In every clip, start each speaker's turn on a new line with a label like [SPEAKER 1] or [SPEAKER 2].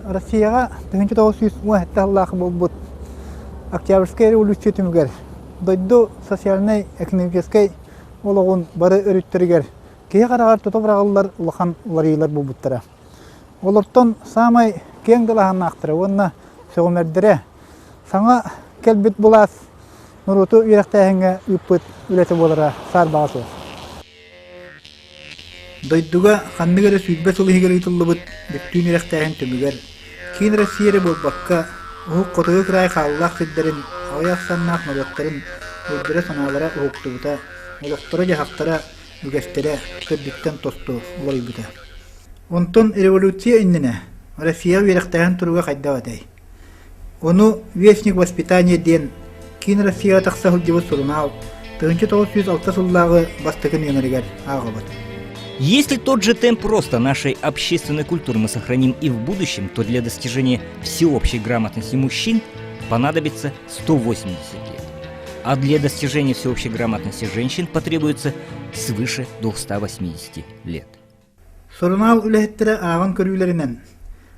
[SPEAKER 1] Россияҕа 1917 сыллаах буолбут Октябрьскай революция түмүгэр дойду социальнай-экономическай олоҕун бары өрүттэригэр киһи хараҕар тута быраҕыллар улахан уларыйыылар буолбуттара. Олортон саамай киэҥ далааһыннаахтара уонна сөҕүмэрдэрэ саҥа кэлбит былаас норуоту үөрэхтээһиҥҥэ ыыппыт үлэтэ буолара саарбаҕа суох. Дойдуга ханнык эрэ 20 сыл иһигэр ыытыллыбыт бүттүүн үөрэхтээһин түмүгэр киин Россия эрэ буолбакка, уһук хотугу кыраай хааллаах сирдэрин аҕыйах ахсааннаах норуоттарын өйдөрө-санаалара уһуктубута, олохторо-дьаһахтара, үгэстэрэ төрдүттэн тосту уларыйбыта. Онтон революция иннинэ Россия үөрэхтээһин туруга хайдах этэй? Ону «Вестник воспитания» диэн киин Россияҕа тахса сылдьыбыт сурунаал 1906 сыллааҕы бастакы нүөмэригэр ааҕабыт.
[SPEAKER 2] Если тот же темп роста нашей общественной культуры мы сохраним и в будущем, то для достижения всеобщей грамотности мужчин понадобится 180 лет. А для достижения всеобщей грамотности женщин потребуется свыше 280 лет.
[SPEAKER 1] Сурунаал үлэһиттэрэ ааҕан көрүүлэринэн,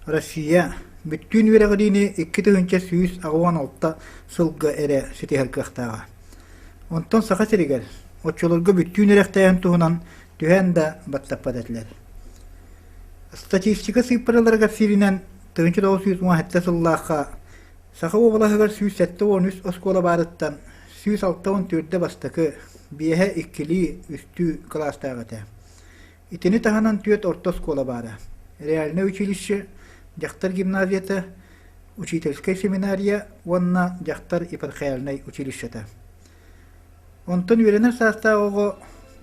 [SPEAKER 1] Россия бүттүүн үөрэҕириини 2186 сылга эрэ ситиһэр кыахтааҕа. Онтон Саха сиригэр оччолорго бүттүүн үөрэхтээһин туһунан түһээн да баттаппат этилэр. Статистика сыыппараларыгар сииринэн 1917 сыллаахха Саха уобалаһыгар 173 оскуола баарыттан 164 бастакы, биэһэ иккилии, үстүү кылаастаах этэ. Итини таһынан түөрт орто оскуола баара: реальнай училище, дьахтар гимназията, учительскай семинария уонна дьахтар епархиальнай училищета. Онтон үөрэнэр саастаах оҕо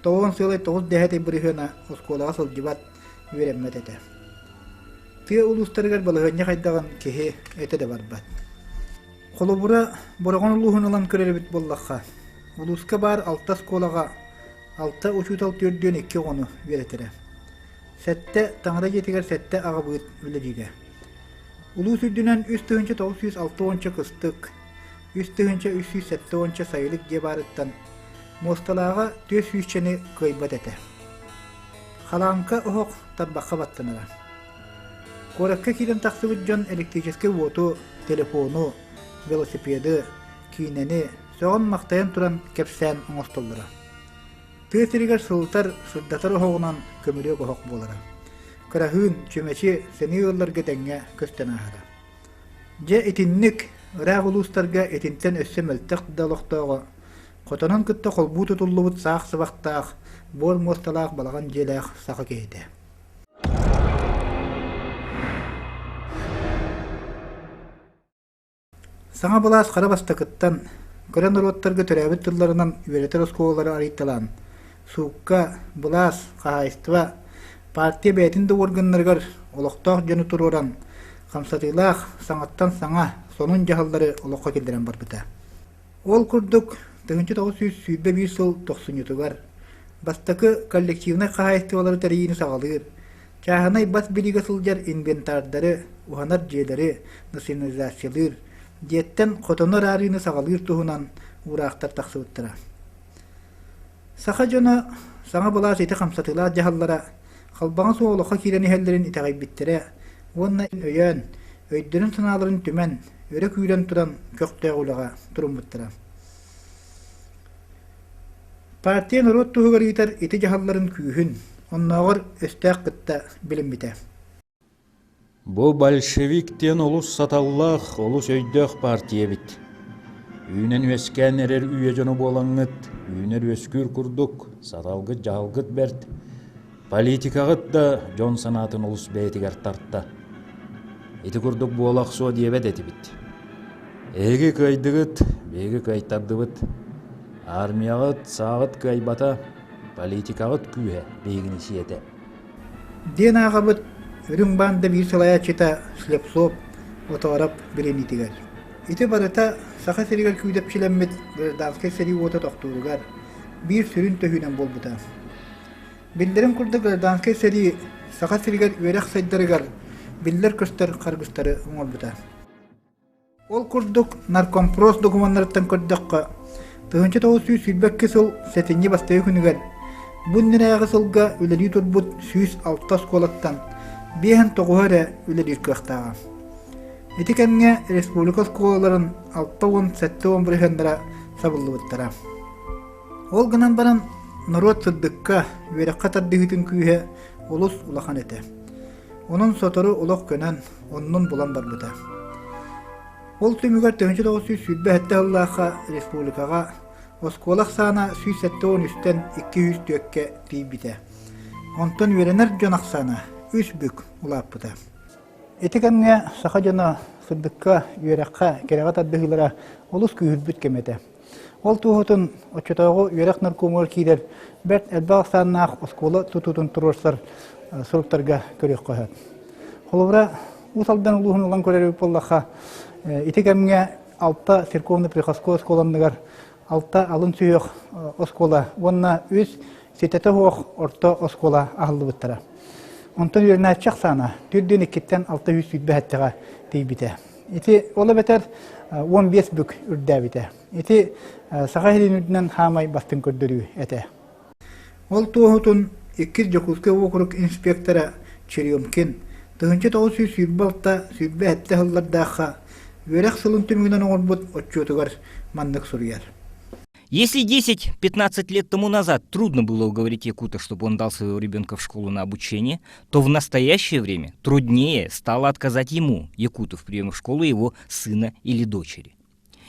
[SPEAKER 1] тоҕуон сыалай тоҕус дэһээтэй бырыһыана оскуолаҕа сылдьыбат, үөрэммэт этэ. Тыа улуустарыгар балаһыанньа хайдаҕын киһи этэ да барбат. Холобура, Бороҕон улууһун ылан көрөр эбит буоллахха, улууска баар алта оскуолаҕа Алта учуутал түөрдүөн икки оҕону үөрэтэрэ. Сэттэ таҥара дьиэтигэр сэттэ аҕабыыт үлэлиирэ. Улуус үрдүнэн 3960 уонча кыстык, 3370 уонча сайылык дьиэ баарыттан муосталааҕа түөрт сүүсчэни кыайбат этэ. Халааҥка оһох тарбахха баттанара. Куоракка киирэн тахсыбыт дьон электрическэй уоту, телефону, велосипеды, киинэни сөҕөн-махтайан туран кэпсээн оҥостоллоро. Тыа сиригэр сылытар, сырдатар оһоҕунан көмүлүөк оһох буолара. Кыраһыын, чүмэчи, сэниэ ыалларга тэҥҥэ көстөн ааһара. Дьэ итинник ыраах улуустарга итинтэн өссө мөлтөх да олохтооҕо, хотонун кытта холбуу тутуллубут саах сыбахтаах, буор муосталаах балаҕан дьиэлээх саха киһитэ. Саҥа былаас хара бастакыттан кыра норуоттарга төрөөбүт тылларынан үөрэтэр оскуолалары арыйталаан, суукка, былаас, хаһаайыстыба, партия бэйэтин да уорганнарыгар олохтоох дьону туруоран, хамсатыылаах, саҥаттан саҥа, сонун дьаһаллары олоххо киллэрэн барбыта. Ол курдук, 1921 сыл тохсунньутугар бастакы коллективнай хаһаайыстыбалары тэрийиини саҕалыыр, чааһынай бас билиигэ сылдьар инвентардары, уһанар дьиэлэри национализациялыыр, дьиэттэн хотону араарыыны саҕалыыр туһунан уураахтар тахсыбыттара. Саха дьоно саҥа былаас ити хамсатыылаах дьаһаллара халбаҥа суох олоххо киирэн иһэллэрин итэҕэйбиттэрэ уонна өйөөн, өйдөрүн-санааларын түмэн, өрө күүрэн туран көхтөөх үлэҕэ туруммуттара. Партия норуот туһугар ыытар ити дьаһалларын күүһүн, оннооҕор өстөөх кытта билиммитэ.
[SPEAKER 3] Бу большевик диэн олус саталлаах, олус өйдөөх партия эбит. Үүнэн-үөскээн эрэр үйэ дьоно буолаҥҥыт, үүнэр-үөскүүр курдук, саталгыт-дьаһалгыт бэрт. Политикаҕыт да дьон санаатын олус бэйэтигэр тарта. Ити курдук буола охсуо диэбэт этибит. Эһиги кыайдыгыт, биһиги кыайтардыбыт. Армияҕыт, сааҕыт кыайбата, политикаҕыт күүһэ биһигини сиэтэ.
[SPEAKER 1] Диэн ааҕабыт Үрүҥ баанда биир салайааччыта Слепцов Отоороп билиниитигэр. Ити барыта Саха сиригэр күүдэпчилэммит гражданскай сэрии уота тохтууругар биир сүрүн төһүүнэн буолбута. Биллэрин курдук гражданскай сэрии Саха сиригэр үөрэх сайдарыгар биллэр-көстөр харгыстары оҥорбута. Ол курдук, наркомпрос докумуоннарыттан көрдөххө, 1922 сыл сэтинньи бастакы күнүгэр бу иннинээҕи сылга үлэлии турбут 106 оскуолаттан биэһин тоҕуһа эрэ үлэлиир кыахтааҕа. Ити кэмҥэ республика оскуолаларын 60-70 бырыһыаннара сабыллыбыттара. Ол гынан баран норуот сырдыкка, үөрэххэ тардыһыытын күүһэ олус улахан этэ. Онон сотору олох көнөн, оннун булан барбыта. Ол түмүгэр 1927 сыллаахха республикаҕа оскуола ахсаана 173-тэн 204-кэ тиийбитэ. Онтон үөрэнэр дьон ахсаана үс бүк улааппыта. Ити кэмҥэ саха дьоно сырдыкка, үөрэххэ, кэрэҕэ тардыһыылара олус күүһүрбүт кэмэ этэ. Ол туоһутун оччотооҕу үөрэх наркомугар киирэр бэрт элбэх ахсааннаах оскуола тутуутун туруорсар суруктарга көрүөххэ сөп. Холобура, Уус Алдан улууһун ылан көрөр эбит буоллахха, ити кэмҥэ алта церковно-приходской оскуоланныгар алта алын сүһүөх оскуола уонна үс ситэтэ суох орто оскуола аһыллыбыттара. Онтон үөрэнээччи ахсаана төрдүөн иккиттэн 620 сэттэҕэ тиийбитэ. Ити ол эбэтэр 15 бүк үрдээбитэ. Ити Саха сирин үрдүнэн хаамай бастыҥ көрдөрүү этэ. Ол туоһутун иккис Дьокуускай уокурук инспектора Черемкин 1926-27 сыллардаахха үөрэх сылын түмүгүнэн оҥорбут отчуотугар маннык суруйар.
[SPEAKER 2] Если 10-15 лет тому назад трудно было уговорить якута, чтобы он дал своего ребенка в школу на обучение, то в настоящее время труднее стало отказать ему, якуту, в приеме в школу его сына или дочери.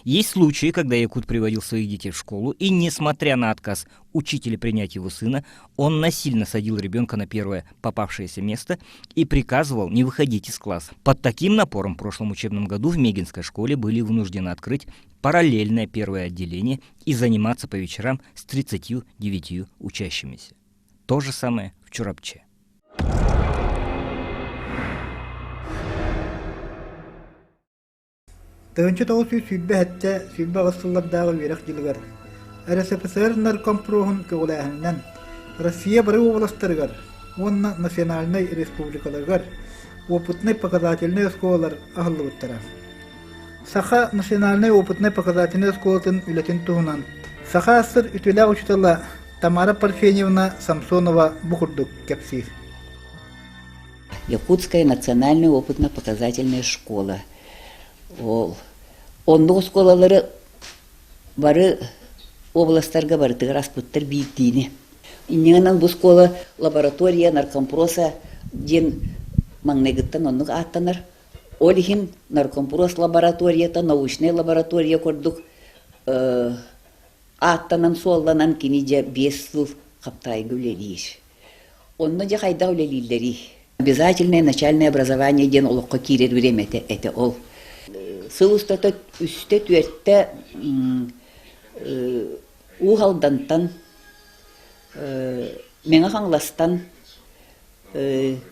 [SPEAKER 2] Есть случаи, когда якут приводил своих детей в школу, и, несмотря на отказ учителя принять его сына, он насильно садил ребенка на первое попавшееся место и приказывал не выходить из класса. Под таким напором в прошлом учебном году в Мегинской школе были вынуждены открыть параллельное первое отделение и заниматься по вечерам с 39 учащимися. То же самое в Чурапче.
[SPEAKER 1] 1927 28 сыллардааҕы үөрэх дьылыгар РСФСР наркомпроһун көҕүлээһининэн Россия бары уобаластарыгар уонна национальнай республикаларыгар опытнай-показательнай оскуолалар аһыллыбыттара. Саха национальнай опытнай-показательнай оскуолатын үлэтин туһунан Саха АССР үтүөлээх учуутала Тамара Парфеньевна Самсонова бу курдук кэпсиир.
[SPEAKER 4] Якутская национальная опытно-показательная школа. Ол оннук оскуолалары бары областарга барытыгар аспыттар биирдиини. Инньэ бу школа лаборатория наркомпроса диэн маҥнайгыттан оннук ааттанар. Ол иһин наркомпрос лабораторията научнай лаборатория курдук ааттанан-суолланан кини дьэ 5 сыл хаптаайга үлэлиир. Онно дьэ хайдах үлэлииллэрий? Обязательное начальное образование диэн олоххо киирэр бириэмэтэ этэ ол. Сыл устата үстэ-түөртэ Уус Алдантан, Мэҥэ Хаҥаластан,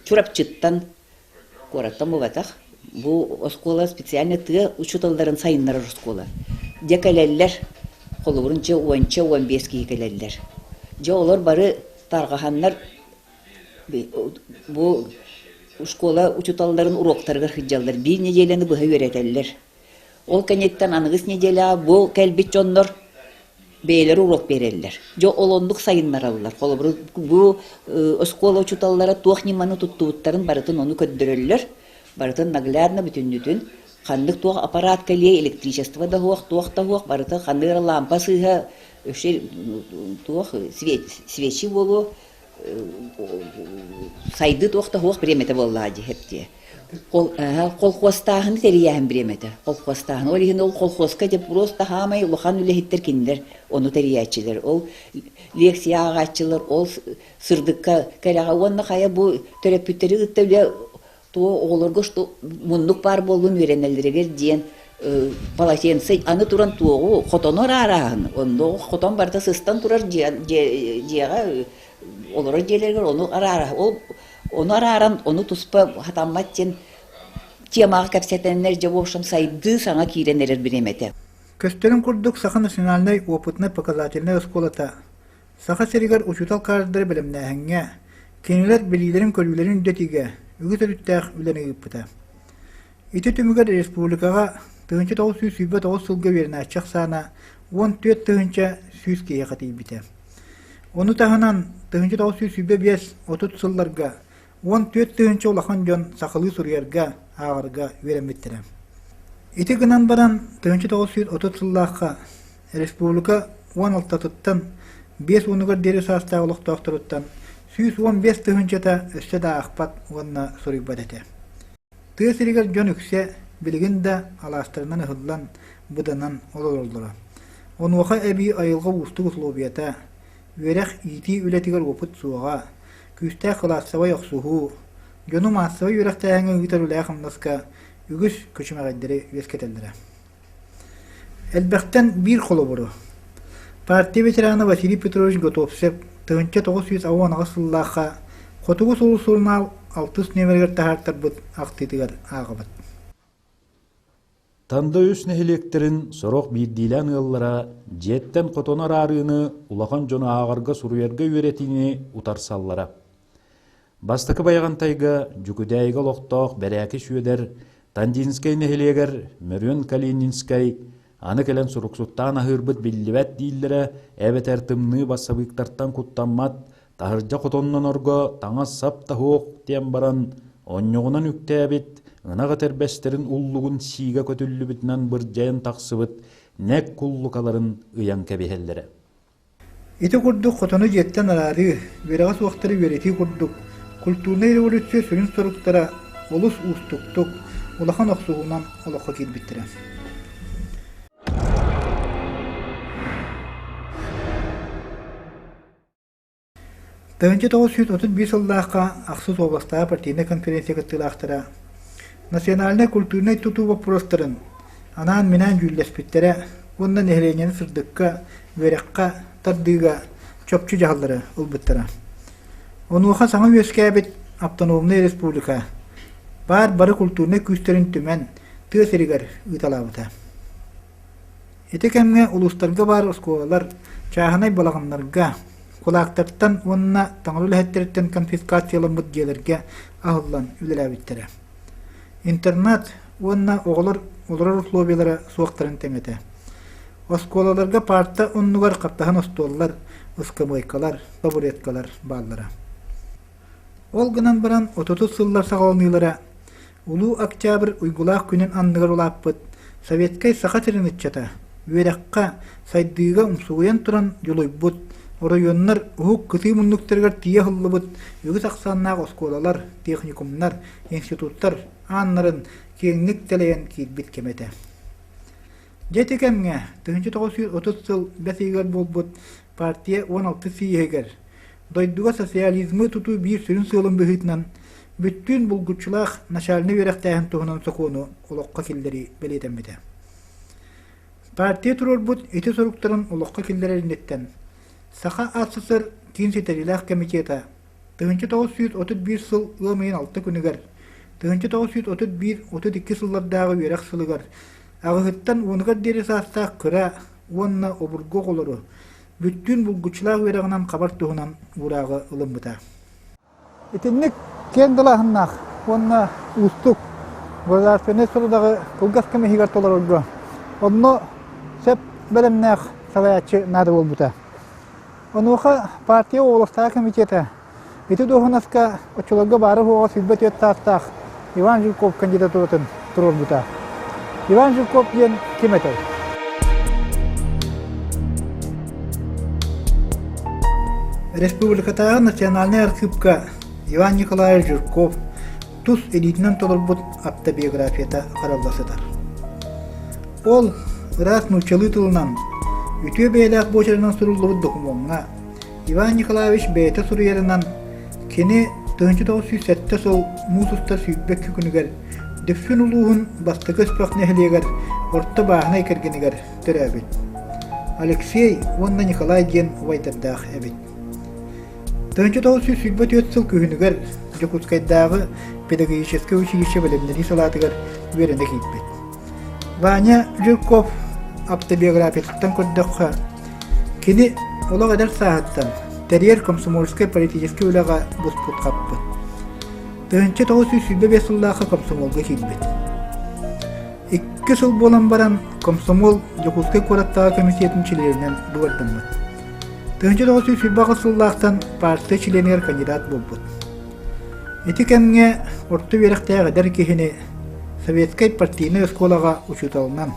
[SPEAKER 4] Чурапчыттан куораттан буолбатах. Бу оскуола специально тыа учууталларын сайыннарар оскуола. Дьэ кэлэллэр, холобурун дьэ уонча, 15 киһи кэлэллэр. Дьэ олор бары тарҕаһаннар бу школа учууталларын уруоктарыгар сылдьаллар, биир нэдиэлэни быһа үөрэтэллэр. Ол кэнниттэн аныгыс нэдиэлэҕэ бу кэлбит дьоннор бэйэлэрэ уруок биэрэллэр. Дьэ ол оннук сайыннараллар. Холобур, бу оскуола учууталлара туох ньыманы туттубуттарын барытын ону көрдөрөллөр. Барытын наглядно бүтүннүтүн ханнык туох аппарат кэлиэ, электричество да суох, туох да суох, барыта ханнык эрэ лампа сыыһа, вообще туох свечи буолуо, сайдыы туох да суох бириэмэтэ буоллаҕа дии хэптиэ. Колхуостааһыны тэрийээһин бириэмэтэ. Колхуостааһын. Ол иһин ол колхуоска дьэ просто хаамай улахан үлэһиттэр кинилэр ону тэрийээччилэр. Ол лекция ааҕааччылар, ол сырдыкка кэрэҕэ уонна хайа бу төрөппүттэри кытта үлэ туо оҕолорго что муннук баар буоллун үөрэнэллэригэр диэн полотенце аны туран туоҕу хотону араараһын онно хотон барыта сыстан турар дьиэҕэ олорор дьиэлэригэр ону араара ол ону арааран ону туспа хатаммат диэн темаҕа кэпсэтэннэр дьэ в общем сайдыы саҥа киирэн эрэр бириэмэтэ.
[SPEAKER 1] Көстөрүн курдук Саха национальнай опытнай-показательнай оскуолата Саха сиригэр учуутал каадырдары бэлэмнээһиҥҥэ, кинилэр билиилэрин-көрүүлэрин үрдэтиигэ үгүс өрүттээх үлэни ыыппыта. Ити түмүгэр республикаҕа 1929 сылга үөрэнээччи ахсаана 14 100 киһиэхэ тиийбитэ. Ону таһынан 1925-30 сылларга 14 тыһыынча улахан дьон сахалыы суруйарга, ааҕарга үөрэммиттэрэ. Ити гынан баран 1930 сыллаахха республика 16-тыттан 50-угар диэри саастаах олохтоохторуттан 115 тыһыынчата өссө да аахпат уонна суруйбат этэ. Тыа сиригэр дьон үксэ билигин да алаастарынан ыһыллан, быданан олороллоро. Онуоха эбии айылҕа уустук усулуобуйата, үөрэх, иитии үлэтигэр уопут суоҕа, күүстээх кылаассабай охсуһуу, дьону маассабай үөрэхтээһиҥҥэ ыытар үлэҕэ-хамнаска үгүс күчүмэҕэйдэри үөскэтэллэрэ. Элбэхтэн биир холобуру. Партия ветерана Василий Петрович Готовцев 1998 сыллаахха Хотугу сулус сурунаал алтыс нүөмэригэр таһаартарбыт ахтыытыгар ааҕабыт.
[SPEAKER 3] Танда үс нэһилиэктэрин сорох биирдиилээн ыаллара дьиэттэн хотону араарыыны улахан дьону ааҕарга-суруйарга үөрэтиини утарсаллара. Бастакы Байаҕантайга Дьүкүдээйигэ олохтоох Бэрээки Сүөдэр Тандинскай нэһилиэгэр Мөрүөн Калининскай аны кэлэн суруксуттаан аһыырбыт биллибэт дииллэрэ эбэтэр тымныы бассабыыктартан куттаммат, таһырдьа хотоннонорго таҥас-сап да суох диэн баран онньоҕунан үктээбит, ынах этэрбэстэрин уллугун сиигэ көтүллүбүтүнэн бырдьайан тахсыбыт нэк куллукаларын ыйан кэбиһэллэрэ.
[SPEAKER 1] Ити курдук хотону дьиэттэн араарыы, үөрэҕэ суохтары үөрэтии курдук культурнай революция сүрүн соруктара олус уустуктук, улахан охсуһуунан олоххо киирбиттэрэ. 1931 сыллаахха ахсыс уобаластааҕы партийнай конференция кыттыылаахтара национальнай культурнай тутуу боппуруостарын анаан-минээн дьүүллэспиттэрэ уонна нэһилиэнньэни сырдыкка, үөрэххэ тардыыга чопчу дьаһаллары ылбыттара. Онуоха саҥа үөскээбит автономнай республика баар бары культурнай күүстэрин түмэн тыа сиригэр ыыталаабыта. Ити кэмҥэ улуустарга баар оскуолалар чааһынай балаҕаннарга, кулаактартан уонна таҥара үлэһиттэриттэн конфискацияламмыт дьиэлэргэ аһыллан үлэлээбиттэрэ. Интернат уонна оҕолор олорор условиелара суохтарын тэҥэ этэ. Оскуолаларга паарта оннугар хаптаһын остуоллар, ыскамыайкалар, табуреткалар бааллара. Ол гынан баран отутус сыллар саҕаланыылара Улуу Октябрь уйгулаах күнүн анныгар улааппыт Советскай Саха сирин ыччата үөрэххэ, сайдыыга умсугуйан туран дьулуйбут, оройуоннар уһук кытыы муннуктарыгар тиийэ аһыллыбыт үгүс ахсааннаах оскуолалар, техникумнар, институттар ааннарын киэҥник тэлэйэн киирбит кэмэ этэ. Дьэ ити кэмҥэ 1930 сыл бэс ыйыгар буолбут партия 16 съеһигэр дойдуга социализмы тутуу биир сүрүн сыалын быһыытынан бүттүүн булгуччулаах начальнай үөрэхтээһин туһунан сокуону олоххо киллэрии бэлиэтэммитэ. Партия туруорбут ити соруктарын олоххо киллэрэр инниттэн Саха АССР Киин ситэриилээх комитета 1931 сыл ыам ыйын алта күнүгэр 1931-32 сыллардааҕы үөрэх сылыгар аҕыһыттан уонугар диэри саастаах кыра уонна обургу оҕолору бүттүүн булгуччулаах үөрэҕинэн хабар туһунан уурааҕы ылыммыта. Итинник киэҥ далааһыннаах уонна уустук государственнай сорудаҕы кылгас кэм иһигэр толорорго онно сөп бэлэмнээх салайааччы наада буолбута. Онуоха партия уоластаах комитета ити дуоһунаска оччолорго баара-суоҕа 24 саастаах Иван Жирков кандидатуратын туруорбута. Иван Жирков диэн ким этэй? Республикатааҕы национальнай архыыпка Иван Николаевич Жирков тус илиитинэн толорбут автобиографията харалла сытар. Ол ыраас нууччалыы тылынан, үтүө бэйэлээх буочарынан суруллубут докумуоҥҥа Иван Николаевич бэйэтэ суруйарынан, кини 1907 сыл муус устар 22 күнүгэр Дүпсүн улууһун Бастакы Өспөх нэһилиэгэр Орто Бааһынай кэргэнигэр төрөөбүт. Алексей уонна Николай диэн убайдардаах эбит. 1924 сыл күһүнүгэр Дьокуускайдааҕы педагогическай училище бэлэмнэнии салаатыгар үөрэнэ киирбит. Ваня Жирков автобиографиятыттан көрдөххө, кини олох эдэр сааһыттан тэрийэр комсомольскай политическай үлэҕэ буспут-хаппыт. 1925 сыллаахха комсомолга киирбит. Икки сыл буолан баран комсомол Дьокуускай куораттааҕы комитетын чилиэнинэн быыбардаммыт. 1928 сыллаахтан партия чилиэнигэр кандидат буолбут. Ити кэмҥэ орто үөрэхтээх эдэр киһини советскай партийнай оскуолаҕа учууталынан,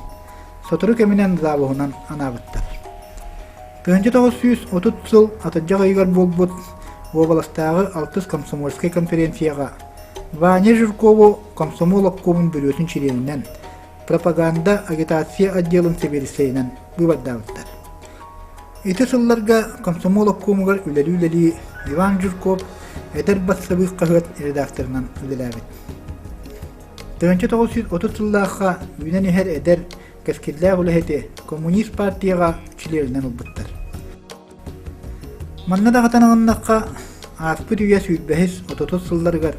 [SPEAKER 1] сотору кэминэн завуһунан анаабыттар. 1930 сыл атырдьах ыйыгар буолбут уобаластааҕы алтыс комсомольскай конференцияҕа Ваня Жиркову комсомол обкомун бөрүөтүн чилиэнинэн, пропаганда агитация отделын сэбиэдиссэйинэн быыбардаабыттар. Ити сылларга комсомол обкомугар үлэлии-үлэлии Иван Жирков эдэр бассабыык хаһыат редакторынан үлэлээбит. 1930 сыллаахха үүнэн иһэр эдэр кэскиллээх үлэһити коммунист партияҕа чилиэнинэн ылбыттар. Манна даҕатан аҕыннахха, ааспыт үйэ сүүрбэһис отутус сылларыгар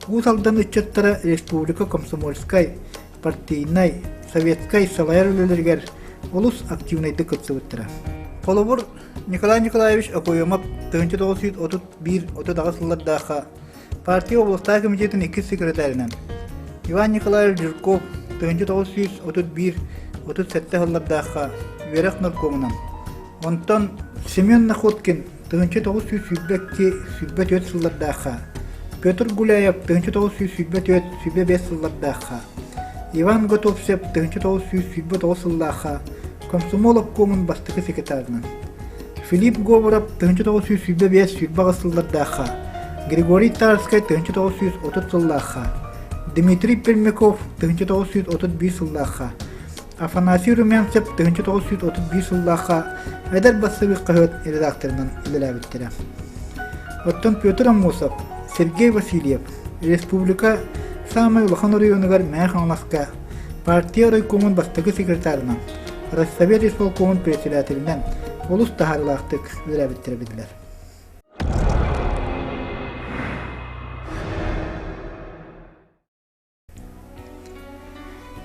[SPEAKER 1] Уус Алдан ыччаттара республика комсомольскай, партийнай, советскай салайар үлэлэригэр олус активнайдык кыттыбыттара. Холобур, Николай Николаевич Окоемов 1931-38 сыллардаахха партия областаах комитетын иккис секретарынан, Иван Николаевич Жирков 1931-37 сыллардаахха үөрэх наркомунан, онтон Семен Находкин 1922-24 сыллардаахха, Петр Гуляев 1924-25 сыллардаахха, Иван Готовцев 1929 сыллаахха комсомол обкомун бастакы секретарынан, Филипп Говоров 1925-28 сыллардаахха, Григорий Тарскай 1930 сыллаахха, Дмитрий Пермяков 1931 сыллаахха, Афанасий Румянцев 1931 сыллаахха Эдэр бассабыык хаһыат редакторынан үлэлээбиттэрэ. Оттон Петр Аммосов, Сергей Васильев республика саамай улахан оройуонугар Мэҥэ Хаҥаласка партия райкомун бастакы секретарынан, Россовет исполкомун председателинэн олус таһаарыылаахтык үлэлээбиттэрэ биллэр.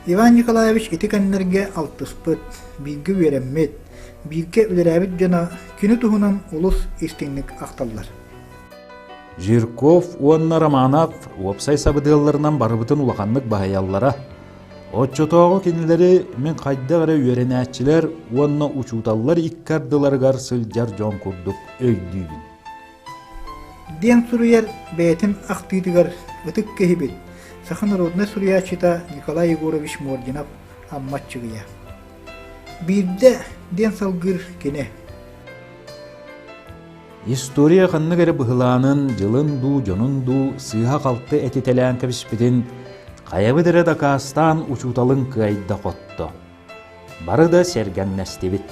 [SPEAKER 1] Иван Николаевич ити кэмнэргэ алтыспыт, бииргэ үөрэммит, бииргэ үлэлээбит дьоно кини туһунан олус истиҥник ахталлар.
[SPEAKER 3] Жирков уонна Романов уопсай сабыдыалларынан барыбытын улаханнык баһыйаллара. Оччотооҕу кинилэри мин хайдах эрэ үөрэнээччилэр уонна учууталлар икки ардыларыгар сылдьар дьон курдук өйдүүбүн.
[SPEAKER 1] Диэн суруйар бэйэтин ахтыытыгар ытык киһибит, саха народнай суруйааччыта Николай Егорович Мординов Амма Аччыгыйа. Биирдэ диэн салгыыр кини.
[SPEAKER 3] История ханнык эрэ быһылаанын, дьылын дуу, дьонун дуу сыыһа-халты этитэлээн кэбиспитин хайабыт эрэ дакаастаан учууталын кыайда-хотто. Бары да сэргэҥнэстибит.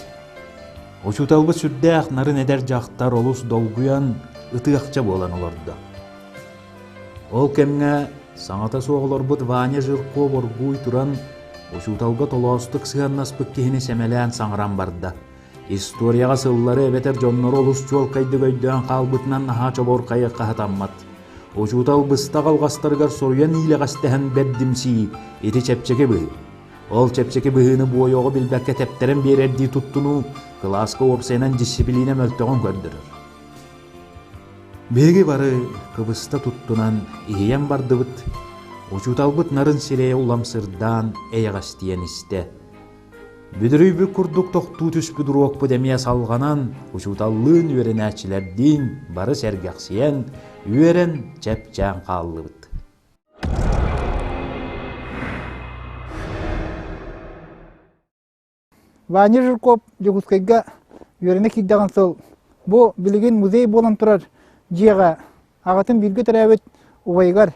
[SPEAKER 3] Учууталбыт сүрдээх нарын эдэр дьахтар олус долгуйан, ытыахча буолан олордо. Ол кэмҥэ саҥата суох олорбут Ваня Жирков оргууй туран, учууталга толоостук сыһыаннаспыт киһини сэмэлээн саҥаран барда. Историяҕа сыллары эбэтэр дьоннору олус чуолкайдык өйдөөн хаалбытынан наһаа чобуорхайы хаһытаммат. Учуутал быстах алҕастарыгар соруйан иилэҕэстэһэн бэрдимсии ити чэпчэки быһыы. Ол чэпчэки быһыыны буойуоҕу билбэккэ тэптэрэн биэрэрдии туттунуу кылааска уопсайынан дьиссипилиинэ мөлтөҕүн көрдөрөр. Биһиги бары кыбыста туттунан иһийэн бардыбыт, учууталбыт нарын сирэйэ улам сырдаан эйэҕэстийэн истэ. Бүдүрүйбүт курдук тохтуу түспүт уруокпут эмиэ салҕанан, учууталлыын үөрэнээччилэрдиин бары сэргэхсийэн, үөрэн, чэпчээн хааллыбыт.
[SPEAKER 1] Ваня Жирков Дьокуускайга үөрэнэ киирдэҕин сыл бу билигин музей буолан турар дьиэҕэ аҕатын бииргэ төрөөбүт убайыгар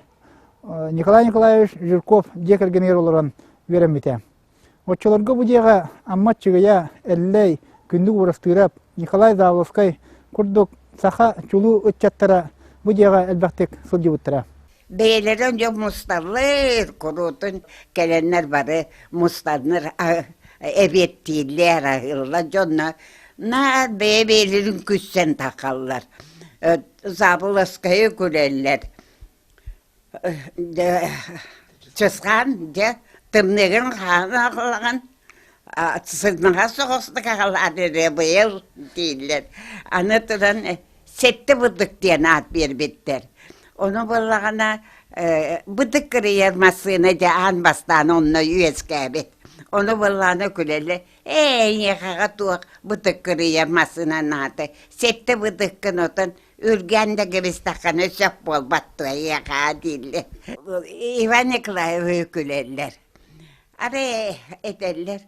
[SPEAKER 1] Николай Николаевич Жирков дьиэ кэргэнигэр олорон үөрэммитэ. Оччолорго бу дьиэҕэ Амма Аччыгыйа, Эллэй, Күндү Уурастыырап, Николай Завловскай курдук саха чулуу ыччаттара бу дьиэҕэ элбэхтик сылдьыбыттара.
[SPEAKER 5] Бэйэлэрин дьон мусталлар, куруутун кэлэннэр бары мустаннар эбиэттииллэр, аһыыллар дьонно наар бэйэ-бэйэлэрин күссэн тахаллар. Заболоцкайы күлэллэр. Чысхаан дьэ тымныыгын хаан аҕалаҕын сыҥаҕа соҕустук аҕалаат эрэ быйыл дииллэр. Аны туран сэттэ быдык диэн аат биэрбиттэр. Ону буоллаҕына быдык кырыйар массыына дьэ аан бастаан онно үөскээбит. Ону буоллаҕына күлэллэр ээ эйиэхэҕэ туох быдык кырыйар массыына наада сэттэ быдыккын отон. Үргээн да кэбистэххинэ сөп буолбат туойуохаа дииллэр. Иван Николаевы күлэллэр. Арай этэллэр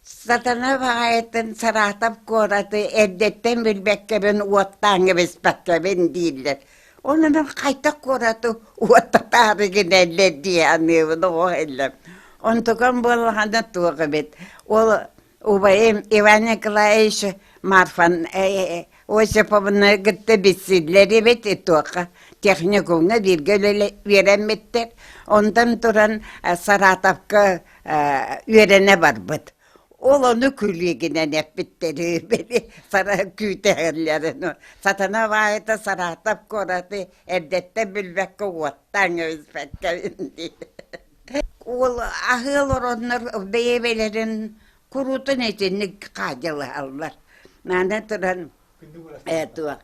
[SPEAKER 5] Сатана баҕайытын Саратов куораты эрдэттэн билбэккэбин уоттаан кэбиспэккэбин дииллэр. Ону мин хайдах куораты уоттатаары гинэллэр дии саныыбын оҕо иһиллэр. Онтукам буоллаҕына туох эбит ол убайым Иван Николаевич Марфан Осиповны кытта билсиллэр эбит туохха техникумҥа бииргэ үөрэммиттэр. Онтон туран Саратовка үөрэнэ барбыт. Ол ону күлүүгүнэн эппиттэри били сара күүтэһэллэрин сатана баайыта Саратов куораты эрдэттэн билбэккэ уоттаан кэбиспэккэ дии. Ол аһыы олороннор бэйэ-бэйэлэрин куруутун итинник хаадьылаһаллар. Аны туран туох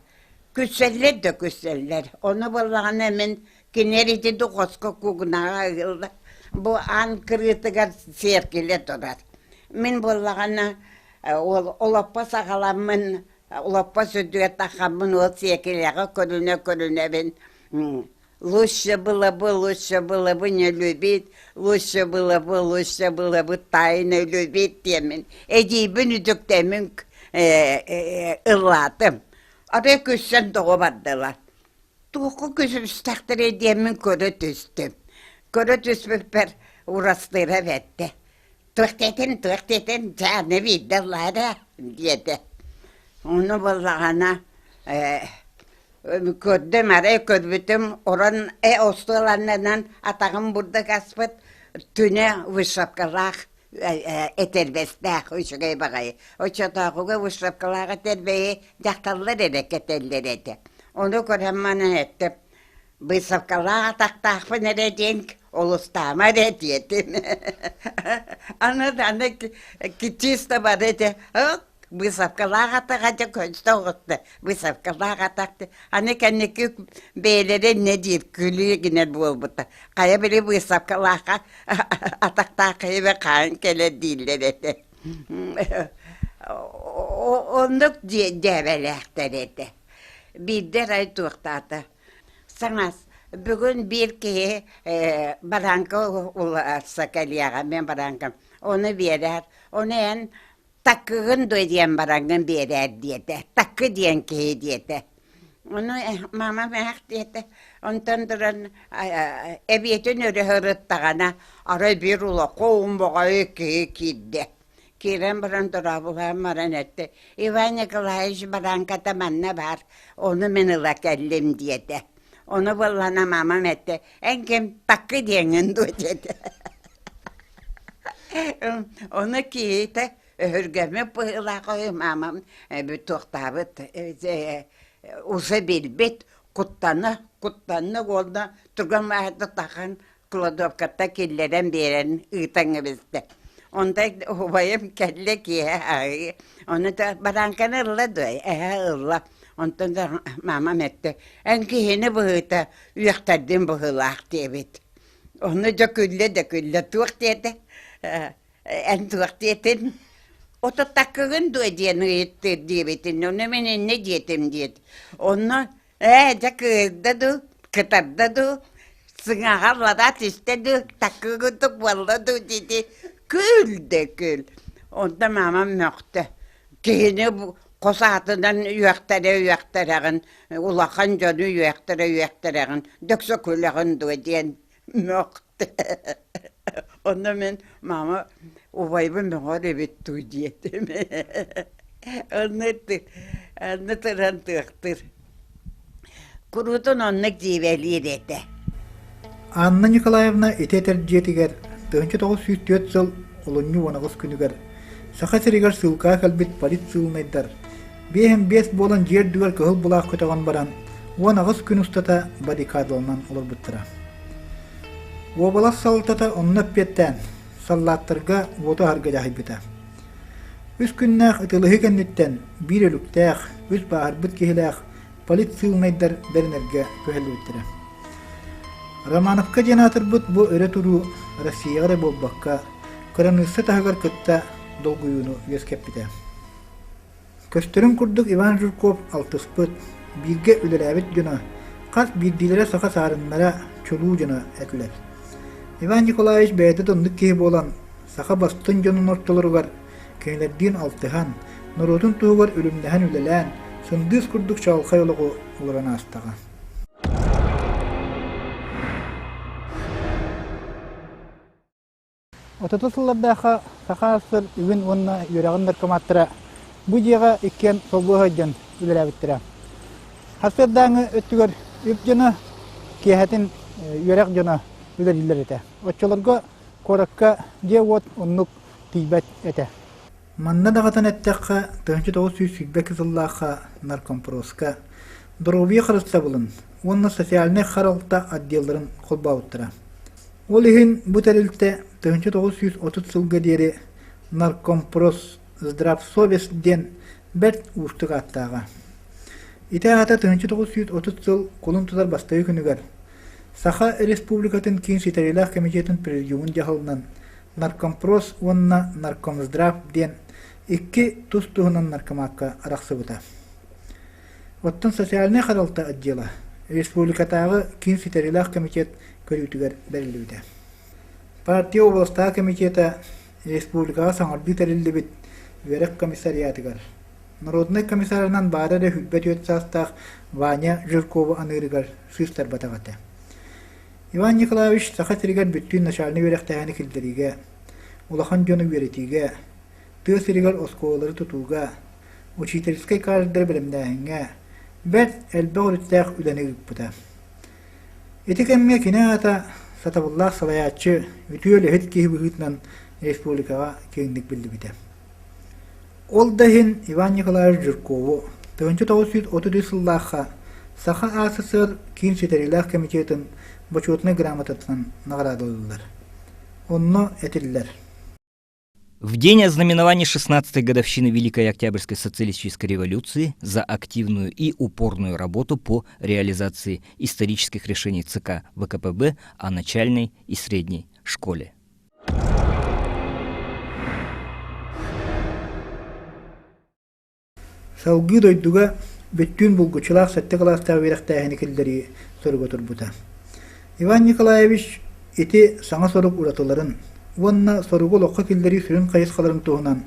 [SPEAKER 5] күссэллэр да күссэллэр. Ону буоллаҕына мин кинилэр ити хоско кугунаҕа ыһылла бу аан кырыытыгар сиэркилэ турар. Мин буоллаҕына ол олоппос аҕаламмын олоппос үрдүгэр таххаммын ол сиэркилэҕэ көрүнэ-көрүнэбин Лучше было бы, лучше было бы не любить, лучше было бы, лучше было бы тайно любить диэммин эдьиийбин үтүктэммин ыллаатым. Арай күссэн тоҕо бардылар. Туохха күсүстэхтэрэй диэммин көрө түстүм. Көрө түспүппэр урастыыра бэттэ. Туох диэтин, туох диэтин, дьэ аны биирдэ ыллаа диэтэ. Ону буоллаҕына Көрдүм, арай көрбүтүм, орон остуол аннынан атаҕым бурдук аспыт, түнэ вышивкалаах этэрбэстээх үчүгэй баҕайы. Оччотооҕуга вышивкалаах этэрбэһи дьахталлар эрэ кэтэллэр этэ. Ону көрөн манан эттим, быысапкалаах атахтаахпын эрэ диэн олустаама эрэ диэтим. Аны аны чисто бары этэ Быысапкалаах атаҕа дьэ көстө оҕуста. Быысапкалаах атах аны кэнники бэйэлэрэ иннэ диир күлүү гинэр буолбута. Хайа били быысапкалаахха атахтаах киһибэ хаан кэлэр дииллэр этэ. Оннук дьээбэлээхтэр этэ. Биирдэ арай туохтаата. Саҥас бүгүн биир киһи барааҥка уларса кэлиэҕэ мен барааҥкам. Ону биэрээр. Ону эн Таккыгын дуо диэн бараҥҥын биэрээр диэтэ. Таккы диэн киһи диэтэ. Ону мама мээх диэтэ. Онтон туран эбиэтин өрө сырыттаҕына арай биир улахан баҕайы киһи киирдэ. Киирэн баран дорооболоон баран эттэ: Иван Николаевич барааҥката манна баар, ону мин ыла кэллим диэтэ. Ону буоллаҕына мамам эттэ: Эн ким таккы диэҥҥин дуо диэтэ. Ону киһитэ өһүргэммит быһыылаах үһү маамам туохтаабыт уже билбит куттана куттанна уонна турган баайда тахан кладовкаттан киллэрэн биэрэн ыытан кэбистэ. Онтон убайым кэллэ киэһэ аһыы ону барааҥканы ылла дуо эһэ ылла онтон да маамам эттэ эн киһини быһыыта үөхтэрдим быһыылаах диэбит Ону дьэ күллэ да күллэ туох диэтэ эн туох диэтин ото таккыгын дуо диэн ыйыттыр диэбитин ону мин иннэ диэтим диэт онно ээ дьэ кыырда дуу кытарда дуу сыҥаҕа лара түстэ дуу таккыгытык буолла дуу диэти күл да күл онто маамам мөхтө киһини хос аатынан үөхтэрэ үөхтэрэҕин улахан дьону үөхтэрэ үөхтэрэҕин дөксө күлэҕин дуо диэн мөхтө онно мин мама убайбын мөҕөр эбит дуу диэтим онно онно туран тыахтыр куруутун оннук дьиибэлиир этэ
[SPEAKER 1] Анна Николаевна ити этэр дьиэтигэр 1904 сыл олунньу 18 күнүгэр Саха сиригэр сыылкаҕа кэлбит политсыылынайдар 55 буолан дьиэ үрдүгэр кыһыл былаах көтөҕөн баран 18 күн устата баррикадаланан олорбуттара. Уобалас салалтата онно эппиэттээн, саллааттарга уоту аһарга дьаһайбыта. Үс күннээх ытылыһыы кэнниттэн биир өлүктээх, үс бааһырбыт киһилээх политсыылынайдар бэринэргэ күһэллибиттэрэ. Романовка диэн аатырбыт бу өрө туруу Россияҕа эрэ буолбакка, кыраныысса таһыгар кытта долгуйууну үөскэппитэ. Көстөрүн курдук Иван Жирков алтыспыт, бииргэ үлэлээбит дьоно, хас биирдиилэрэ саха саарыннара, чулуу дьоно этилэр. Иван Николаевич бэйэтэ да оннук киһи буолан, саха бастыҥ дьонун ортолоругар кинилэрдиин алтыһан, норуотун туһугар үлүмнэһэн үлэлээн, сындыыс курдук чаҕылхай олоҕу олорон аастаҕа. Отуту сыллардаахха Саха АССР үбүн уонна үөрэҕин наркоматтара бу дьиэҕэ иккиэн солбуһа сылдьан үлэлээбиттэрэ. Сарсыардааҥҥы өттүгэр үп дьоно, киэһэтин үөрэх дьоно үлэлииллэр этэ. Оччолорго куоракка дьиэ-уот оннук тиийбэт этэ. Манна даҕатан эттэххэ, 1922 сыллаахха наркомпроска доруобуйа харыстабылын уонна социальнай харалта отделларын холбообуттара. Ол иһин бу тэрилтэ 1930 сылга диэри Наркомпрос Здравсовес диэн бэрт уустук ааттааҕа. Ити аата 1930 сыл кулун тутар бастакы күнүгэр Саха Республикатын Киин ситэриилээх комитетын президиумун дьаһалынан Наркомпрос уонна Наркомздрав диэн икки тус-туһунан наркомакка арахсыбыта. Оттон социальнай харалта отдела республикатааҕы Киин ситэриилээх комитет көрүүтүгэр бэриллибитэ. Партия областааҕы комитета республикаҕа саҥардыы тэриллибит үөрэх комиссариатыгар народнай комиссарынан баара эрэ 24 саастаах Ваня Жиркову аныырыгар сыыстарбатах этэ. Иван Николаевич Саха сиригэр бүттүүн начальнай үөрэхтээһини киллэриигэ, улахан дьону үөрэтиигэ, тыа сиригэр оскуолалары тутууга, учительскай кадрдары бэлэмнээһиҥҥэ бэрт элбэх өрүттээх үлэни ыыппыта. Ити кэмҥэ кини аата сатабыллаах салайааччы, үтүө үлэһит киһи быһыытынан республикаҕа киэҥник биллибитэ. Ол да иһин Иван Николаевич Жиркову 1933 сыллаахха Саха АССР Киин ситэриилээх комитетын Бочуотунай грамотатынан наҕараадалыыллар. Онно этиллэр.
[SPEAKER 2] В день ознаменования 16-й годовщины Великой Октябрьской социалистической революции за активную и упорную работу по реализации исторических решений ЦК ВКПБ о начальной и средней школе.
[SPEAKER 1] Салгыы дойдуга бүттүүн булгуччулаах сэттэ кылаастаах үөрэхтээһини киллэрии соруга турбута. Иван Николаевич ити саҥа сорук уратыларын уонна соругу олоххо киллэрии сүрүн хайысхаларын туһунан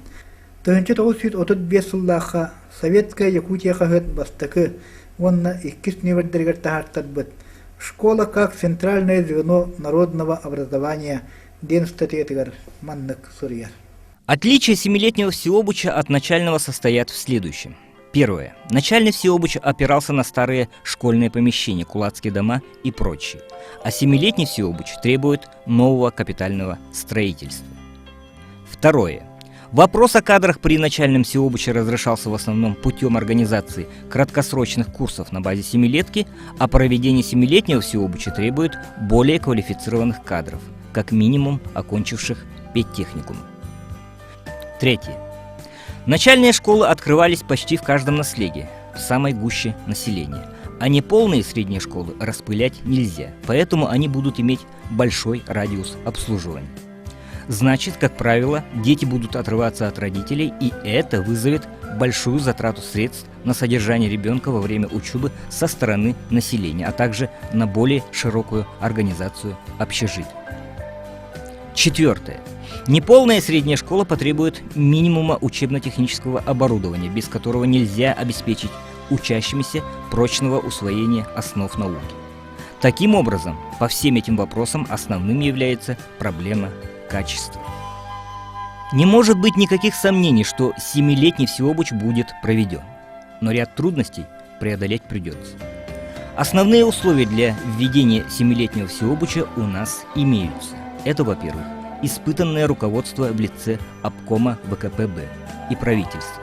[SPEAKER 1] 1935 сыллаахха «Советская Якутия» хаһыат бастакы уонна иккис нүөмэрдэригэр таһаартарбыт «Школа как центральное звено народного образования» диэн ыстатыйатыгар маннык суруйар.
[SPEAKER 2] Отличие семилетнего всеобуча от начального состоят в следующем. Первое. Начальный всеобуч опирался на старые школьные помещения, кулацкие дома и прочее. А семилетний всеобуч требует нового капитального строительства. Второе. Вопрос о кадрах при начальном всеобуче разрешался в основном путем организации краткосрочных курсов на базе семилетки, а проведение семилетнего всеобуча требует более квалифицированных кадров, как минимум окончивших педтехникум. Третье. Начальные школы открывались почти в каждом наслеге, в самой гуще населения. А неполные средние школы распылять нельзя, поэтому они будут иметь большой радиус обслуживания. Значит, как правило, дети будут отрываться от родителей, и это вызовет большую затрату средств на содержание ребенка во время учебы со стороны населения, а также на более широкую организацию общежитий. Четвертое. Неполная средняя школа потребует минимума учебно-технического оборудования, без которого нельзя обеспечить учащимися прочного усвоения основ науки. Таким образом, по всем этим вопросам основным является проблема качества. Не может быть никаких сомнений, что семилетний всеобуч будет проведен. Но ряд трудностей преодолеть придется. Основные условия для введения семилетнего всеобуча у нас имеются. Это, во-первых, испытанное руководство в лице обкома ВКПБ и правительства.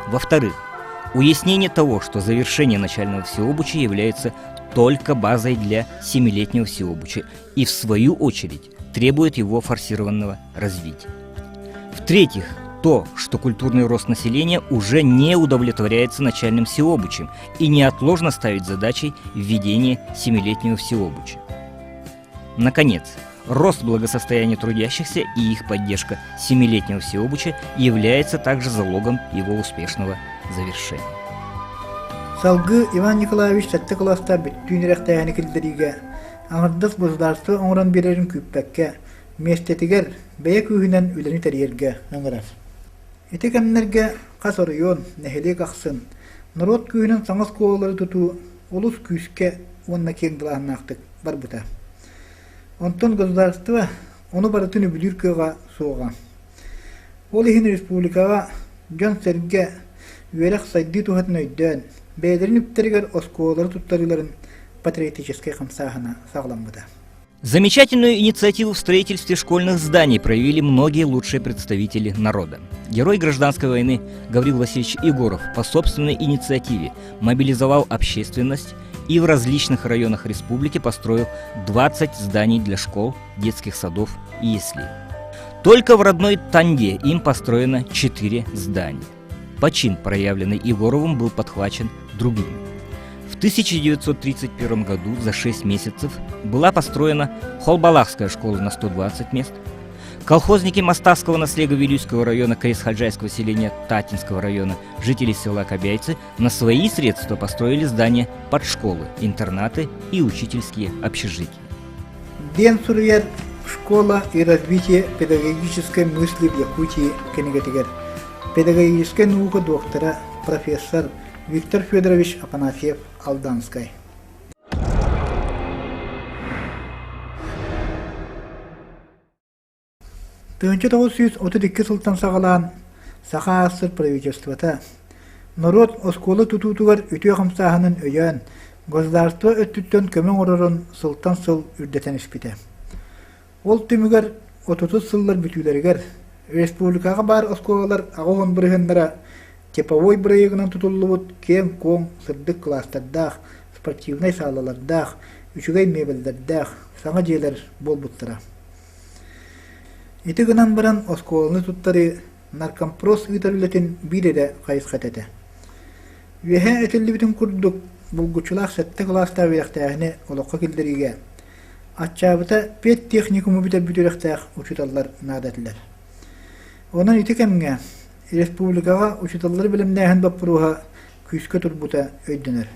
[SPEAKER 2] Во-вторых, уяснение того, что завершение начального всеобуча является только базой для семилетнего всеобуча и, в свою очередь, требует его форсированного развития. В-третьих, то, что культурный рост населения уже не удовлетворяется начальным всеобучем и неотложно ставить задачей введение семилетнего всеобуча. Наконец, Рост благосостояния трудящихся и их поддержка семилетнего всеобуча является также залогом его успешного завершения.
[SPEAKER 1] Салгыы Иван Николаевич сэттэ кылаастаах бүттүүн үөрэхтээһини киллэриигэ аҥардас государство оҥорон биэрэрин күүппэккэ, миэстэтигэр бэйэ күүһүнэн үлэни тэрийэргэ ыҥырар. Ити кэмнэргэ хас оройуон, нэһилиэк ахсын норуот күүһүнэн саҥа оскуолалары тутуу олус күүскэ уонна киэҥ былааннаахтык барбыта. Онтон государство ону барытын үбүлүүр кыаҕа суоҕа. Ол иһин республикаҕа дьон-сэргэ үөрэх-сайдыы туһатын өйдөөн, бэйэлэрин үптэригэр оскуолалары туттарыыларын патриотическай хамсааһына саҕаламмыта.
[SPEAKER 2] Замечательную инициативу в строительстве школьных зданий проявили многие лучшие представители народа. Герой гражданской войны Гаврил Васильевич Егоров по собственной инициативе мобилизовал общественность и в различных районах республики построил 20 зданий для школ, детских садов и яслей. Только в родной Танде им построено 4 здания. Почин, проявленный Егоровым, был подхвачен другими. В 1931 году за 6 месяцев была построена Холбалахская школа на 120 мест, Колхозники Мостовского наслега Вилюйского района Кресхаджайского селения Татинского района, жители села Кобяйцы, на свои средства построили здания под школы, интернаты и учительские общежития.
[SPEAKER 1] Диэн суруйар «Школа и развитие педагогической мысли в Якутии» кинигэтигэр педагогическай наука доктора, профессор Виктор Федорович Афанасьев Алданскай. 1932 сылтан саҕалаан Саха АССР правительствота норуот оскуола тутуутугар үтүө хамсааһынын өйөөн, государство өттүттэн көмө оҥорорун сылтан сыл үрдэтэн испитэ. Ол түмүгэр отутус сыллар бүтүүлэригэр республикаҕа баар оскуолалар 80 бырыһыаннара типовой бырайыагынан тутуллубут киэҥ-куоҥ сырдык кылаастардаах, спортивнай саалалардаах, үчүгэй миэбэллэрдээх саҥа дьиэлэр буолбуттара. Ити гынан баран оскуоланы туттарыы наркомпрос ыытар үлэтин биир эрэ хайысхата этэ. Үөһээ этиллибитин курдук, булгуччулаах сэттэ кылаастаах үөрэхтээһини олоххо киллэриигэ аччаабыта педтехникуму бүтэрбит үөрэхтээх учууталлар наада этилэр. Онон ити кэмҥэ республикаҕа учууталлары бэлэмнээһин боппуруоһа күүскэ турбута өйдөнөр.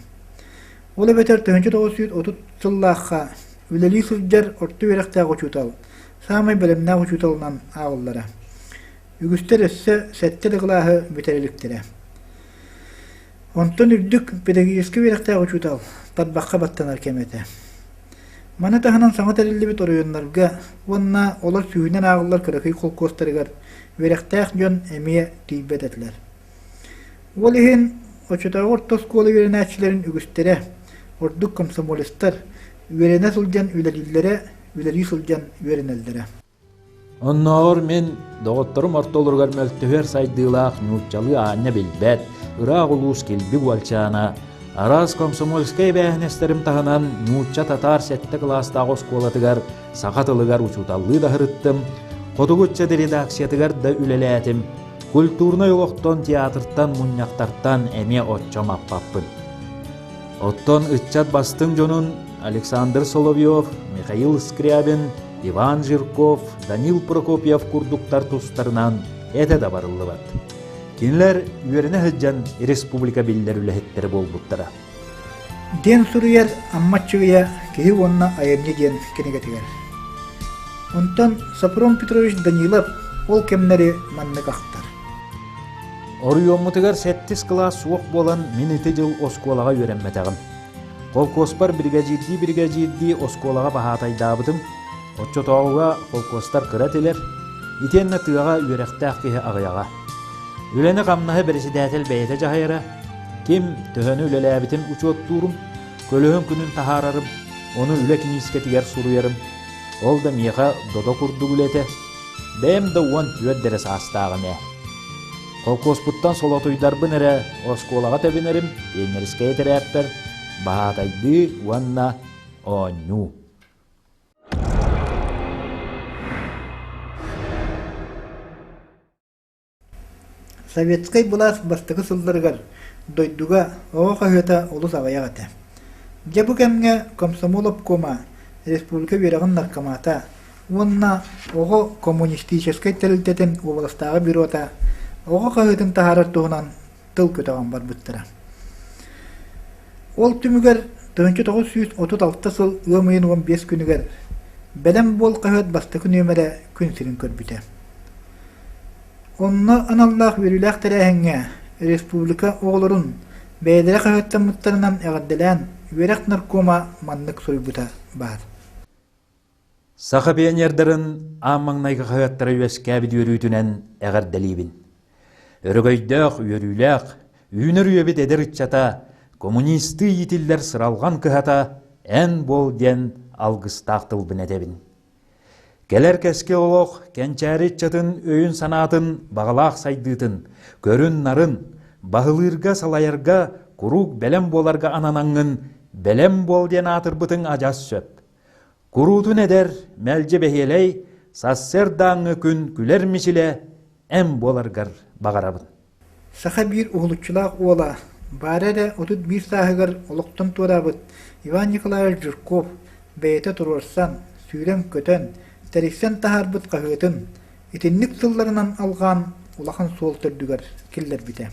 [SPEAKER 1] Ол эбэтэр 1930 сыллаахха үлэлии сылдьар орто үөрэхтээх учуутал саамай бэлэмнээх учууталынан ааҕыллара. Үгүстэр өссө сэттэ да кылааһы бүтэрэ иликтэрэ. Онтон үрдүк педагогическай үөрэхтээх учуутал тарбахха баттанар кэмэ этэ. Маны таһынан саҥа тэриллибит оройуоннарга уонна олор сүүһүнэн ааҕыллар кыракый холкуостарыгар үөрэхтээх дьон эмиэ тиийбэт этилэр. Ол иһин оччотооҕу орто оскуола үөрэнээччилэрин үгүстэрэ, ордук комсомолецтар, үөрэнэ сылдьан үлэлииллэрэ, үлэлии сылдьан үөрэнэллэрэ.
[SPEAKER 3] Оннооҕор мин доҕотторум ортолоругар мөлтөһүөр сайдыылаах нууччалыы аанньа билбэт, ыраах улуус килбик уолчаана, араас комсомольскай эбээһинэстэрим таһынан нуучча-татаар сэттэ кылаастаах оскуолатыгар саха тылыгар учууталлыы да сырыттым, хотугу ыччат редакциятыгар да үлэлээтим, культурнай олохтон, театртан, мунньахтартан эмиэ оччо маппаппын. Оттон ыччат бастыҥ дьонун Александр Соловьев, Михаил Скрябин, Иван Жирков, Данил Прокопьев курдуктар тустарынан этэ да барыллыбат. Кинилэр үөрэнэ сылдьан республика биллэр үлэһиттэрэ буолбуттара.
[SPEAKER 1] Диэн суруйар Амма Аччыгыйа «Киһи уонна айымньы» диэн кинигэтигэр. Онтон Сопром Петрович Данилов ол кэмнэри маннык ахтар.
[SPEAKER 3] Оройуоммутугар сэттис кылаас суох буолан мин ити дьыл оскуолаҕа үөрэммэтэҕим. Холкуоспар биригэдьиирдии-биригэдьиирдии оскуолаҕа баһаатайдаабытым. Оччотооҕуга холкуостар кыра этилэр, итиэннэ тыаҕа үөрэхтээх киһи аҕыйаҕа. Үлэни-хамнаһы бэрэсидээтэл бэйэтэ дьаһайара, ким төһөнү үлэлээбитин учуоттуурум, көлөһүн күнүн таһаарарым, ону үлэ киниискэтигэр суруйарым. Ол да миэхэ додо курдук үлэ этэ. Бэйэм да 14 эрэ саастааҕым ээ. Холкуоспуттан солотуйдарбын эрэ оскуолаҕа тэбинэрим, пионерскай этэрээппэр баһаатайдыы уонна оонньуу.
[SPEAKER 1] Советскай былаас бастакы сылларыгар дойдуга оҕо хаһыата олус аҕыйах этэ. Дьэ бу кэмҥэ комсомол обкома, республика үөрэҕин наркомата, уонна оҕо коммунистическай тэрилтэтин уобаластааҕы бюрота оҕо хаһыатын таһаарар туһунан тыл көтөҕөн барбыттара. Ол түмүгэр 1936 сыл ыам ыйын 15 күнүгэр «Бэлэм буол» хаһыат бастакы нүөмэрэ күн сирин көрбүтэ. Онно аналлаах үөрүүлээх тэрээһиҥҥэ республика оҕолорун бэйэлэрэ хаһыаттаммыттарынан эҕэрдэлээн үөрэх наркома маннык суруйбута баар.
[SPEAKER 3] Саха пионердарын аан маҥнайгы хаһыаттара үөскээбит үөрүүтүнэн эҕэрдэлиибин. Өрөгөйдөөх, үөрүүлээх, үүнэр үйэбит эдэр ыччата, коммунистыы иитиллэр сыралҕан кыһата эн буол диэн алгыстаах тылбын этэбин. Кэлэр кэскил олох кэнчээри ыччатын өйүн-санаатын баҕалаах сайдыытын, көрүн-нарын, баһылыырга, салайарга куруук бэлэм буоларга ананаҥҥын бэлэм буол диэн аатырбытыҥ адьас сөп. Куруутун эдэр, мэлдьи бэһиэлэй, сарсыардааҥҥы күн күлэр мичилэ эн буоларгар баҕарабын.
[SPEAKER 1] Саха биир уһулуччулаах уола, баара эрэ 31 сааһыгар олохтон туораабыт Иван Николаевич Жирков бэйэтэ туруорсан, сүүрэн-көтөн, тэрийсэн таһаарбыт хаһыатын итинник тылларынан алҕаан улахан суол төрдүгэр киллэрбитэ.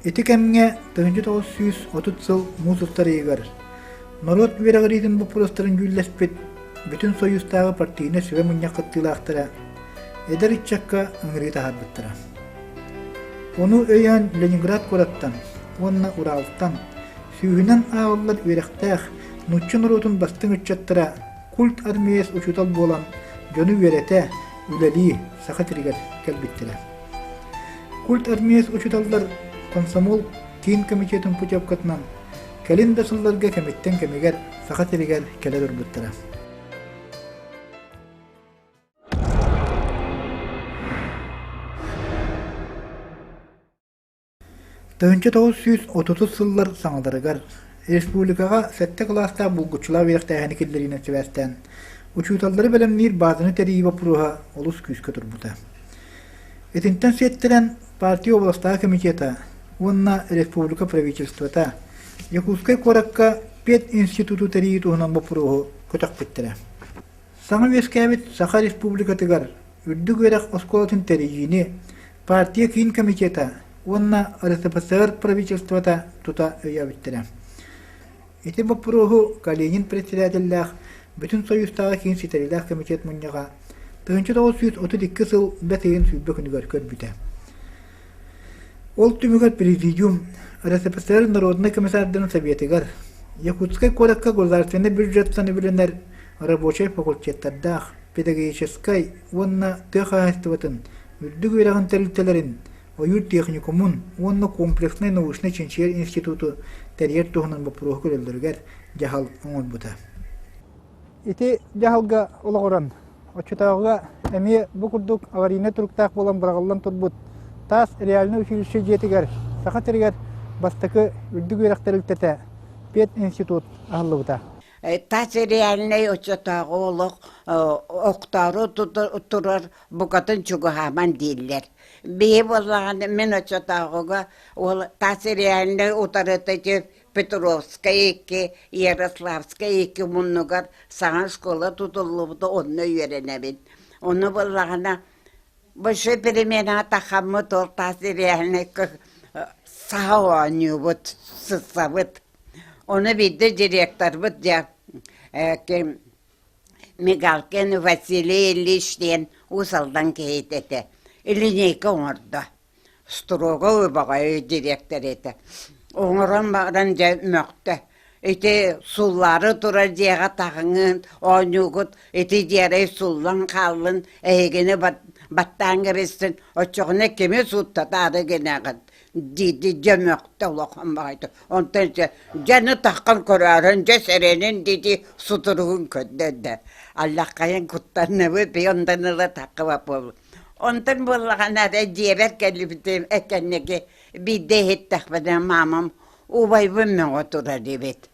[SPEAKER 1] Ити кэмҥэ 1930 сыл муус устар ыйыгар норуот үөрэҕириитин боппуруостарын дьүүллэспит Бүтүн Сойуустааҕы партийнай сүбэ мунньах кыттыылаахтара эдэр ыччакка ыҥырыы таһаарбыттара. Ону өйөөн Ленинград куораттан уонна Уралтан сүүһүнэн ааҕыллар үөрэхтээх нуучча норуотун бастыҥ ыччаттара культ армеец учуутал буолан дьону үөрэтэ, үлэлии Саха сиригэр кэлбиттэрэ. Культ армеец учууталлар комсомол киин комитетын путевкатынан кэлин да сылларга кэмиттэн кэмигэр Саха сиригэр кэлэ турбуттара. 1930 сыллар саҥаларыгар республикаҕа сэттэ кылаастаах булгуччулаах үөрэхтээһини киллэриинэн сибээстээн учууталлары бэлэмниир баазаны тэрийии боппуруоһа олус күүскэ турбута. Итинтэн сиэттэрэн партия областааҕы комитета уонна республика правительствота Якутскай куоракка пединституту тэрийии туһунан боппуруоһу көтөхпүттэрэ. Саҥа үөскээбит Саха Республикатыгар үрдүк үөрэх оскуолатын тэрийиини партия киин комитета уонна РСФСР правительствота тута өйөөбүттэрэ. Ити боппуруоһу Калинин председателлээх Бүтүн Союзтааҕы киин ситэриилээх комитет мунньаҕа 1932 сыл бэс ыйын 20 күнүгэр көрбүтэ. Ол түмүгэр Президиум РСФСР Народнай комиссардарын Советыгар Якутскай куоракка государственнай бюджеттан үбүлэнэр рабочай факультеттардаах педагогическай уонна тыа хаһаайыстыбатын үрдүк үөрэҕин тэрилтэлэрин ойуур техникумун уонна комплекснай научнай-чинчийэр институту тэрийэр туһунан боппуруоһу көрөллөрүгэр дьаһал оҥорбута. Ити дьаһалга олоҕуран, оччотооҕуга эмиэ бу курдук аварийнай туруктаах буолан быраҕыллан турбут таас реальнай училище дьиэтигэр Саха сиригэр бастакы үрдүк үөрэх тэрилтэтэ пединститут аһыллыбыта.
[SPEAKER 5] Тас реальнай оччотооҕу олох охтоору турар букатын чугаһааман дииллэр. Биһи буоллаҕына мин оччотооҕуга ол тас реальнай утарыта ити Петровскай икки, Ярославскай икки муннугар саҥа школа тутуллубута онно үөрэнэбин. Ону буоллаҕына большой переменаҕа тахаммыт ол тас реальнайга саха оонньуубут, сыссабыт. Ону биирдэ директорбыт дьэ Мигалкин Василий Ильич диэн Уус Алдан киһитэ этэ. Линейка оҥордо. Строго баҕайы директор этэ. Оҥорон баран дьэ мөхтө. Ити суллаары турар дьиэҕэ таһыҥын, оонньуугут ити дьиэрэй суллан хааллын, эһигини баттаан кэбистин, оччоҕуна кими сууттатаары гынагыт диирди дьэ мөхтө улахан баҕайытык. Онтон дьэ дьэни таххан көрөөрөн дьэ сэрэнин диди сутуругун көрдөрдө. Аллаххайын куттанныбыт би онтон ыла таххыбат буолбут. Онтон буоллаҕына эрэ дьиэбэр кэлбитим эккэнники биирдэ иһиттэхпинэ маамам убайбын мөҕө турар эбит.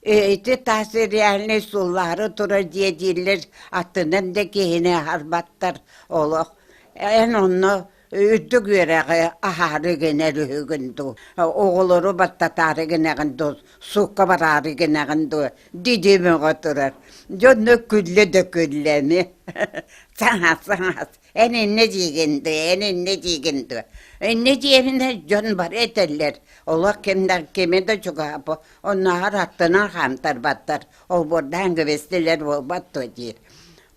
[SPEAKER 5] Ити таас реальнай суллаары турар дьиэ дииллэр аттынан да киһини аһарбаттар олох. Эн онно. Үрдүк үөрэҕи аһаары гынар үһүгүн дуу, оҕолору баттатаары гынаҕын дуу, суукка бараары гынаҕын дуу дии мөҕө турар. Дьонно күллэ да күллэ эмиэ. Саҥас, саҥас, эн иннэ диигин дуо, эн иннэ диигин дуо. Иннэ диэбинэ дьон бары этэллэр, олох ким да кими да чугаһаппа, оннооҕор аттынан хаамтарбаттар, олбуордаан кэбистилэр буолбат дуо диир.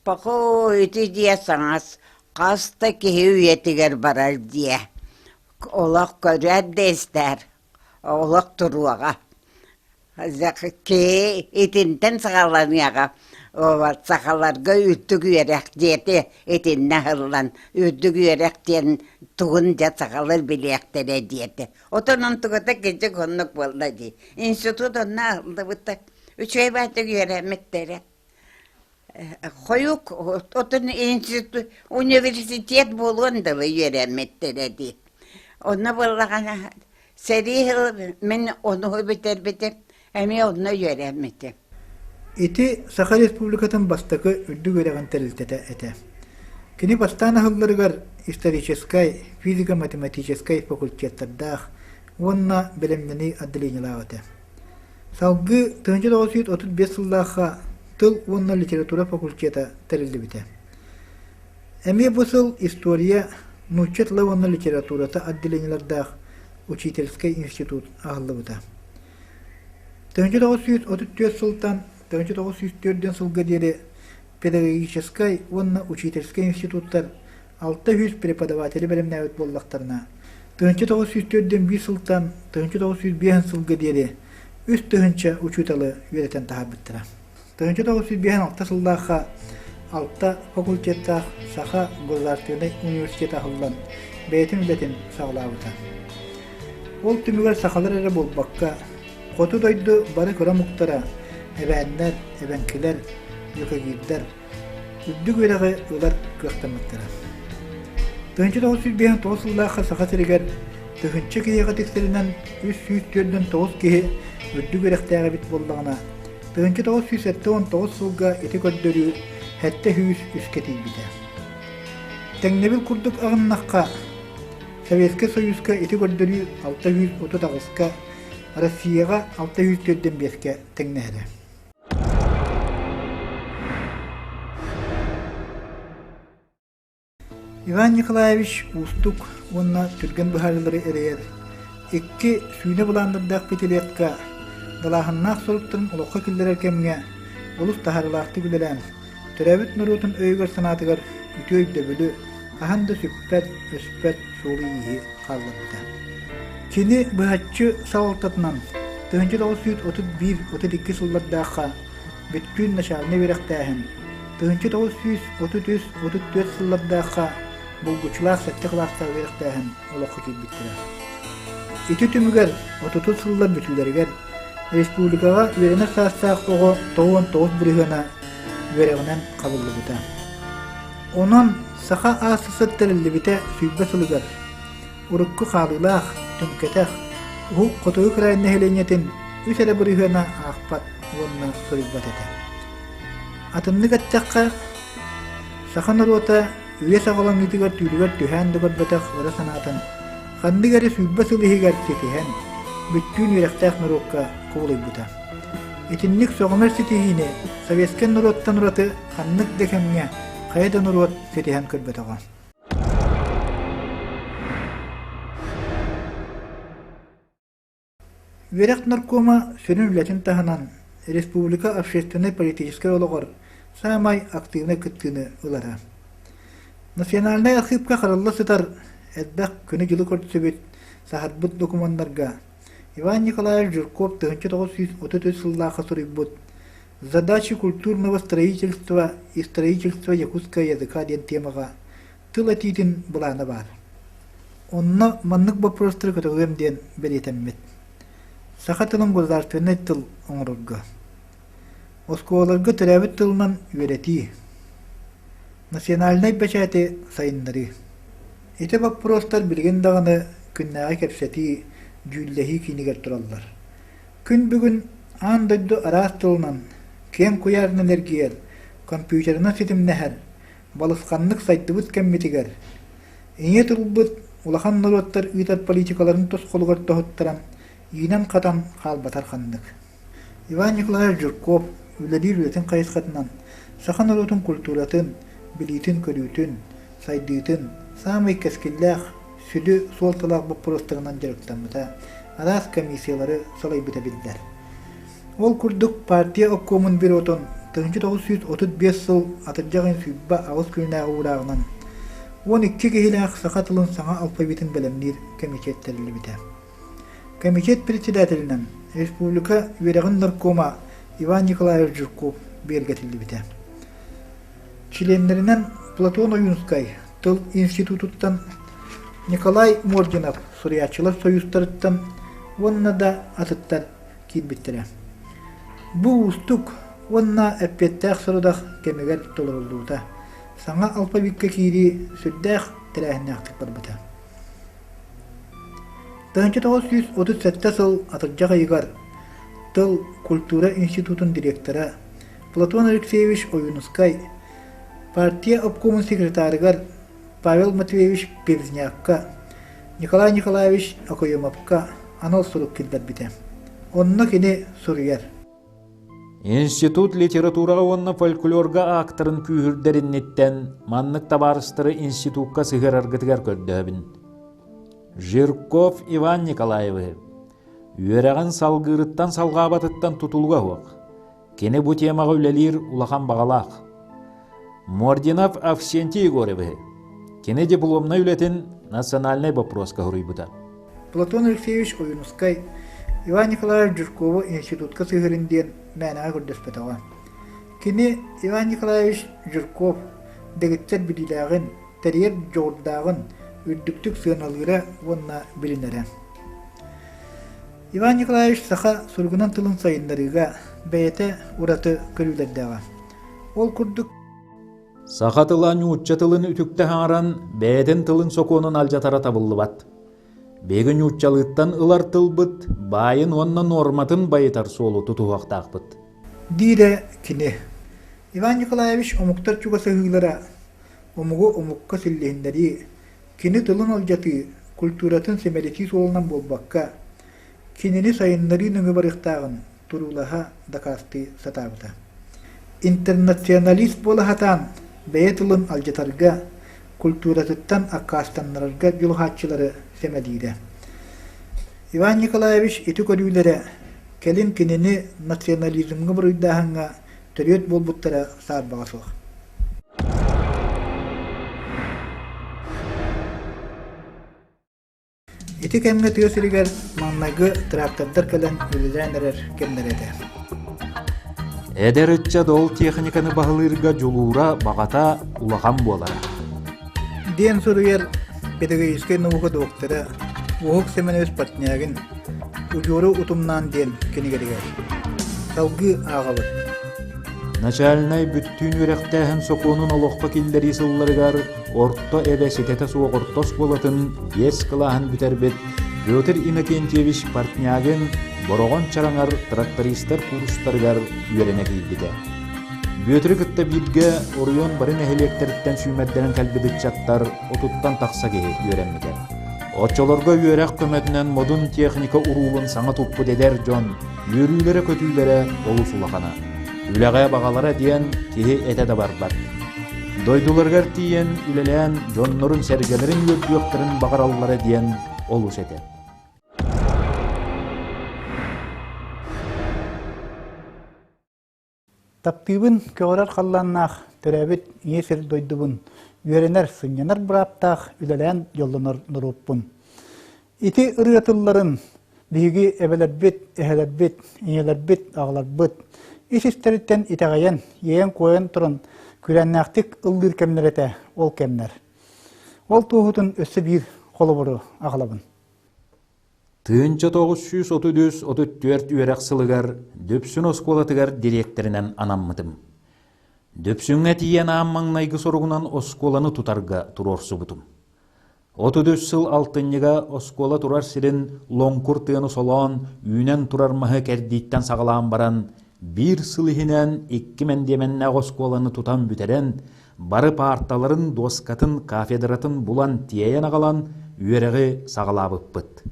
[SPEAKER 5] Похуй ити дьиэ саҥас хас да киһи үйэтигэр барар дьиэ. Олох көрөөт да истээр, олох туруоҕа. Киһи итинтэн саҕаланыаҕа. Сахаларга үрдүк үөрэх диэти итиннэ аһыллан, үрдүк үөрэх диэн тугун дьэ сахалар билиэхтэрэ диэтэ. Отон онтуката кырдьык оннук буолла дии. Институт онно аһыллыбыта. Үчүгэй баатык үөрэммиттэрэ. Хойук отон институт университет буолуон дылы үөрэммиттэрэ дии. Онно буоллаҕына сэрии сыл мин ону бүтэрбитим, эмиэ онно үөрэммитим.
[SPEAKER 1] Ити Саха Республикатын бастакы үрдүк үөрэҕин тэрилтэтэ этэ. Кини бастаан аһылларыгар историческай, физико-математическай факультеттардаах уонна бэлэмнэнии отделениелаах этэ. Салгыы 1935 сыллаахха тыл уонна литература факультета тэриллибитэ. Эмиэ бу сыл история, нуучча тыла уонна литературата отделениелардаах учительскай институт аһыллыбыта. 1934 сылтан 1904 сылга диэри педагогическай уонна учительскай институттар 600 преподаватели бэлэмнээбит буоллахтарына, 1904 сылтан 1905 сылга диэри 3000 учууталы үөрэтэн таһаарбыттара. 1956 сыллаахха алта факультеттаах Саха государственнай университета аһыллан, бэйэтин үлэтин саҕалаабыта. Ол түмүгэр сахалар эрэ буолбакка, хоту дойду бары кыра омуктара, эбээннэр, эбэҥкилэр, юкагирдар, үрдүк үөрэҕи ылар кыахтаммыттара. 1959 сыллаахха Саха сиригэр тыһыынча киһиэхэ тиксэринэн 349 киһи үрдүк үөрэхтээх эбит буоллаҕына, 1979 сылга ити көрдөрүү 703-кэ тиийбитэ. Тэҥнэбил курдук аҕыннахха, Советскай Союзка ити көрдөрүү 638-ка, Россияҕа 645-кэ тэҥнэһэрэ. Иван Николаевич уустук уонна түргэн быһаарыылары эрэйэр икки сүүнэ былааннардаах пятилетка далааһыннаах соруктарын олоххо киллэрэр кэмҥэ олус таһаарыылаахтык үлэлээн, төрөөбүт норуотун өйүгэр-санаатыгар үтүө өйдөбүлү хаһан да сүппэт, өспөт суолу-ииһи хаалларбыта. Кини быһаччы салалтатынан 1931-32 сыллардаахха бүттүүн начальнай үөрэхтээһин 1933-34 сыллардаахха булгуччулаах сэттэ кылаастаах үөрэхтээһин олоххо киирбиттэрэ. Ити түмүгэр 30 сыллар бүтүүлэригэр республикаҕа үөрэнэр саастаах оҕо 99 бырыһыана үөрэҕинэн хабыллыбыта. Онон Саха АССР тэриллибитэ сүүрбэ сылыгар урукку хаалыылаах, түҥкэтэх, уһук хотугу кыраай нэһилиэнньэтин үс эрэ бырыһыана аахпат уонна суруйбат этэ. Атыннык эттэххэ, саха норуота үйэ саҕаланыытыгар түүлүгэр түһээн да көрбөтөх ыра санаатын ханнык эрэ сүүрбэ сыл иһигэр ситиһэн, бүттүүн үөрэхтээх норуокка кубулуйбута. Итинник сөҕүмэр ситиһиини советскай норуоттан ураты ханнык да кэмҥэ хайа да норуот ситиһэн көрбөтөҕө. Үөрэх наркома сүрүн үлэтин таһынан республика общественнай-политическай олоҕор саамай активнай кыттыыны ылара. Национальнай архыыпка харалла сытар элбэх күнү-дьылы көрсүбүт, саһарбыт докумуоннарга Иван Николаевич Жирков 1933 сыллаахха суруйбут «Задачи культурного строительства и строительства якутского языка» диэн темаҕа тыл этиитин былаана баар. Онно маннык боппуруостары көтөҕүөм диэн бэлиэтэммит. Саха тылын государственнай тыл оҥорорго. Оскуолаларга төрөөбүт тылынан үөрэтии. Национальнай бэчээти сайыннарыы. Ити боппуруостар билигин даҕаны күннээҕи кэпсэтии, дьүүллэһии киинигэр тураллар. Күн бүгүн аан дойду араас тылынан, киэҥ куйаарынан эргийэр, компьютерынан ситимнэһэр, балысханнык сайдыбыт кэммитигэр, Ийэ тылбыт улахан норуоттар ыытар политикаларын тосхолугар тоһуттаран, иинэн-хатан хаалбатар ханнык. Иван Николаевич Жирков үлэлиир үлэтин хайысхатынан саха норуотун культуратын, билиитин-көрүүтүн, сайдыытын саамай кэскиллээх, сүдү суолталаах боппуруостарынан дьарыктаммыта, араас комиссиялары салайбыта биллэр. Ол курдук партия обкомун бюротун 1935 сыл атырдьах ыйын 28 күнүнээҕи уурааҕынан 12 киһилээх саха тылын саҥа алфавитын бэлэмниир кэмитиэт тэриллибитэ. Комитет председателинэн республика үөрэҕин наркома Иван Николаевич Жирков бигэргэтиллибитэ. Чилиэннэринэн Платон Ойуунскай тыл институтуттан, Николай Мординов суруйааччылар союзтарыттан уонна да атыттар киирбиттэрэ. Бу уустук уонна эппиэттээх сорудах кэмигэр толоруллубута. Саҥа алфавикка киирии сүрдээх тэрээһиннээхтик барбыта. 1937 сыл атырдьах ыйыгар Тыл, культура институтун директора Платон Алексеевич Ойуунускай партия обкомун секретарыгар Павел Матвеевич Певзнякка, Николай Николаевич Окоемовка анал сурук киллэрбитэ. Онно кини суруйар.
[SPEAKER 3] Институт литератураҕа уонна фольклорга аактарын күүһүрдэр инниттэн маннык табаарыстары институкка сыһыараргытыгар көрдөһөбүн. Жирков Иван Николаевы үөрэҕин салгыырыттан салҕаабатыттан тутулуга суох. Кини бу темаҕа үлэлиир улахан баҕалаах. Мординов Авсентий Егоровиһы. Кини дипломнай үлэтин национальнай боппуруоска суруйбута.
[SPEAKER 1] Платон Алексеевич Ойуунускай Иван Николаевич Жиркову институтка сыһыарын диэн мээнэҕэ көрдөспөтөҕө. Кини Иван Николаевич Жирков дэгиттэр билиилээҕин, тэрийэр дьоҕурдааҕын үрдүктүк сыаналыыра уонна билинэрэ. Иван Николаевич саха суругунан тылын сайыннарыыга бэйэтэ ураты көрүүлэрдээҕэ. Ол курдук
[SPEAKER 3] Саха тыла нуучча тылын үтүктэ хаҥаран, бэйэтин тылын сокуонун алдьатара табыллыбат. Биһиги нууччалыыттан ылар тылбыт баайын уонна нуорматын байытар суолу тутуһуохтаахпыт.
[SPEAKER 1] Диирэ кини. Иван Николаевич омуктар чугасаһыылара омугу омукка силлиһиннэрии, кини тылын алдьатыы, культуратын симэлитии суолунан буолбакка, кинини сайыннарыы нөҥүө барыахтааҕын туруулаһа дакаастыы сатаабыта. Интернационалист буола сатаан, бэйэ тылын алдьатарга, культуратыттан аккаастаннарарга дьулуһааччылары сэмэлиирэ. Иван Николаевич ити көрүүлэрэ кэлин кинини национализмҥа буруйдааһыҥҥа төрүөт буолбуттара саарбаҕа суох. Ити кэмҥэ тыа сиригэр маҥнайгы трактордар кэлэн үлэлээн эрэр кэмнэрэ этэ.
[SPEAKER 3] Эдэр ыччат ол техниканы баһылыырга дьулуура, баҕата улахан буолара.
[SPEAKER 1] Диэн суруйар педагогическай наука доктора Уһук Семенович Портнягин «Удьуору утумнаан» диэн кинигэтигэр. Салгыы ааҕабыт.
[SPEAKER 3] Начальнай бүттүүн үөрэхтээһин сокуонун олоххо киллэрии сылларыгар орто эбэ ситэтэ суох орто оскуолатын биэс кылааһын бүтэрбит Петр Иннокентьевич Портнягин Бороҕон Чараҥар трактористар курстарыгар үөрэнэ киирбитэ. Бүөтүрү кытта бииргэ оройуон бары нэһилиэктэриттэн сүүмэрдэнэн кэлбит ыччаттар отуттан тахса киһи үөрэммитэ. Оччолорго үөрэх көмөтүнэн модун техника уруулун саҥа туппут эдэр дьон үөрүүлэрэ-көтүүлэрэ олус улахана. Үлэҕэ баҕалара диэн киһи этэ да барбат. Дойдуларыгар тиийэн үлэлээн дьоннорун-сэргэлэрин үөрдүөхтэрин баҕараллара диэн олус этэ.
[SPEAKER 1] Таптыыбын көҕөрөр халлааннаах төрөөбүт ийэ сир дойдубун, үөрэнэр, сынньанар бырааптаах үлэлээн дьоллонор норуоппун. Ити ырыа тылларын биһиги эбэлэрбит, эһэлэрбит, ийэлэрбит, аҕаларбыт ис-истэриттэн итэҕэйэн, иэйэн-куойан туран күрээннээхтик ыллыыр кэмнэр этэ ол кэмнэр. Ол туоһутун өссө биир холобуру аҕалабын.
[SPEAKER 3] 1933-34 үөрэх сылыгар Дүпсүн оскуолатыгар дириэктэринэн анаммытым. Дүпсүҥҥэ тиийэн аан маҥнайгы соругунан оскуоланы тутарга туруорсубутум. 33 сыл алтынньыга оскуола турар сирин лоҥкур тыаны солоон, үүнэн турар маһы кэрдииттэн саҕалаан баран, биир сыл иһинэн икки мэндиэмэннээх оскуоланы тутан бүтэрэн, бары паарталарын, дуоскатын, кафедратын булан тиэйэн аҕалан үөрэҕи саҕалаабыппыт.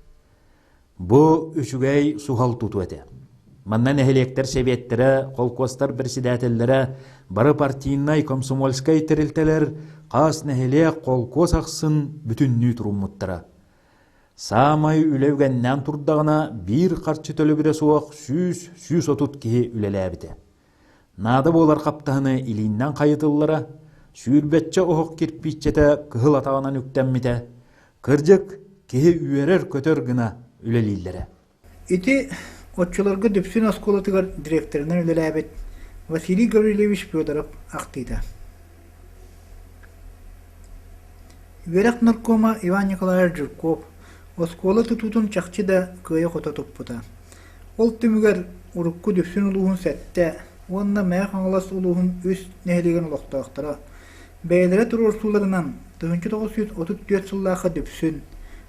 [SPEAKER 3] Бу үчүгэй суһал тутуу этэ. Манна нэһилиэктэр сэбиэттэрэ, холкуостар председателлэрэ, бары партийнай, комсомольскай тэрилтэлэр хас нэһилиэк холкуос ахсын бүтүннүү туруммуттара. Саамай үлэ үгэннээн турдаҕына биир харчы төлөбүрэ суох 100-130 киһи үлэлээбитэ. Наада буолар хаптаһыны илииннэн хайытыллара, сүүрбэччэ оһох кирпииччэтэ кыһыл атаҕынан үктэммитэ, кырдьык, киһи үөрэр-көтөр гына үлэлииллэрэ.
[SPEAKER 1] Ити оччолорго Дүпсүн оскуолатыгар директорынан үлэлээбит Василий Гаврильевич Федоров ахтыыта. Үөрэх наркома Иван Николаевич Жирков оскуола тутуутун чахчы да кыайа-хото туппута. Ол түмүгэр урукку Дүпсүн улууһун сэттэ уонна Мэҥэ Хаҥалас улууһун үс нэһилиэгин олохтоохторо бэйэлэрэ туруорсууларынан 1934 сыллаахха Дүпсүн,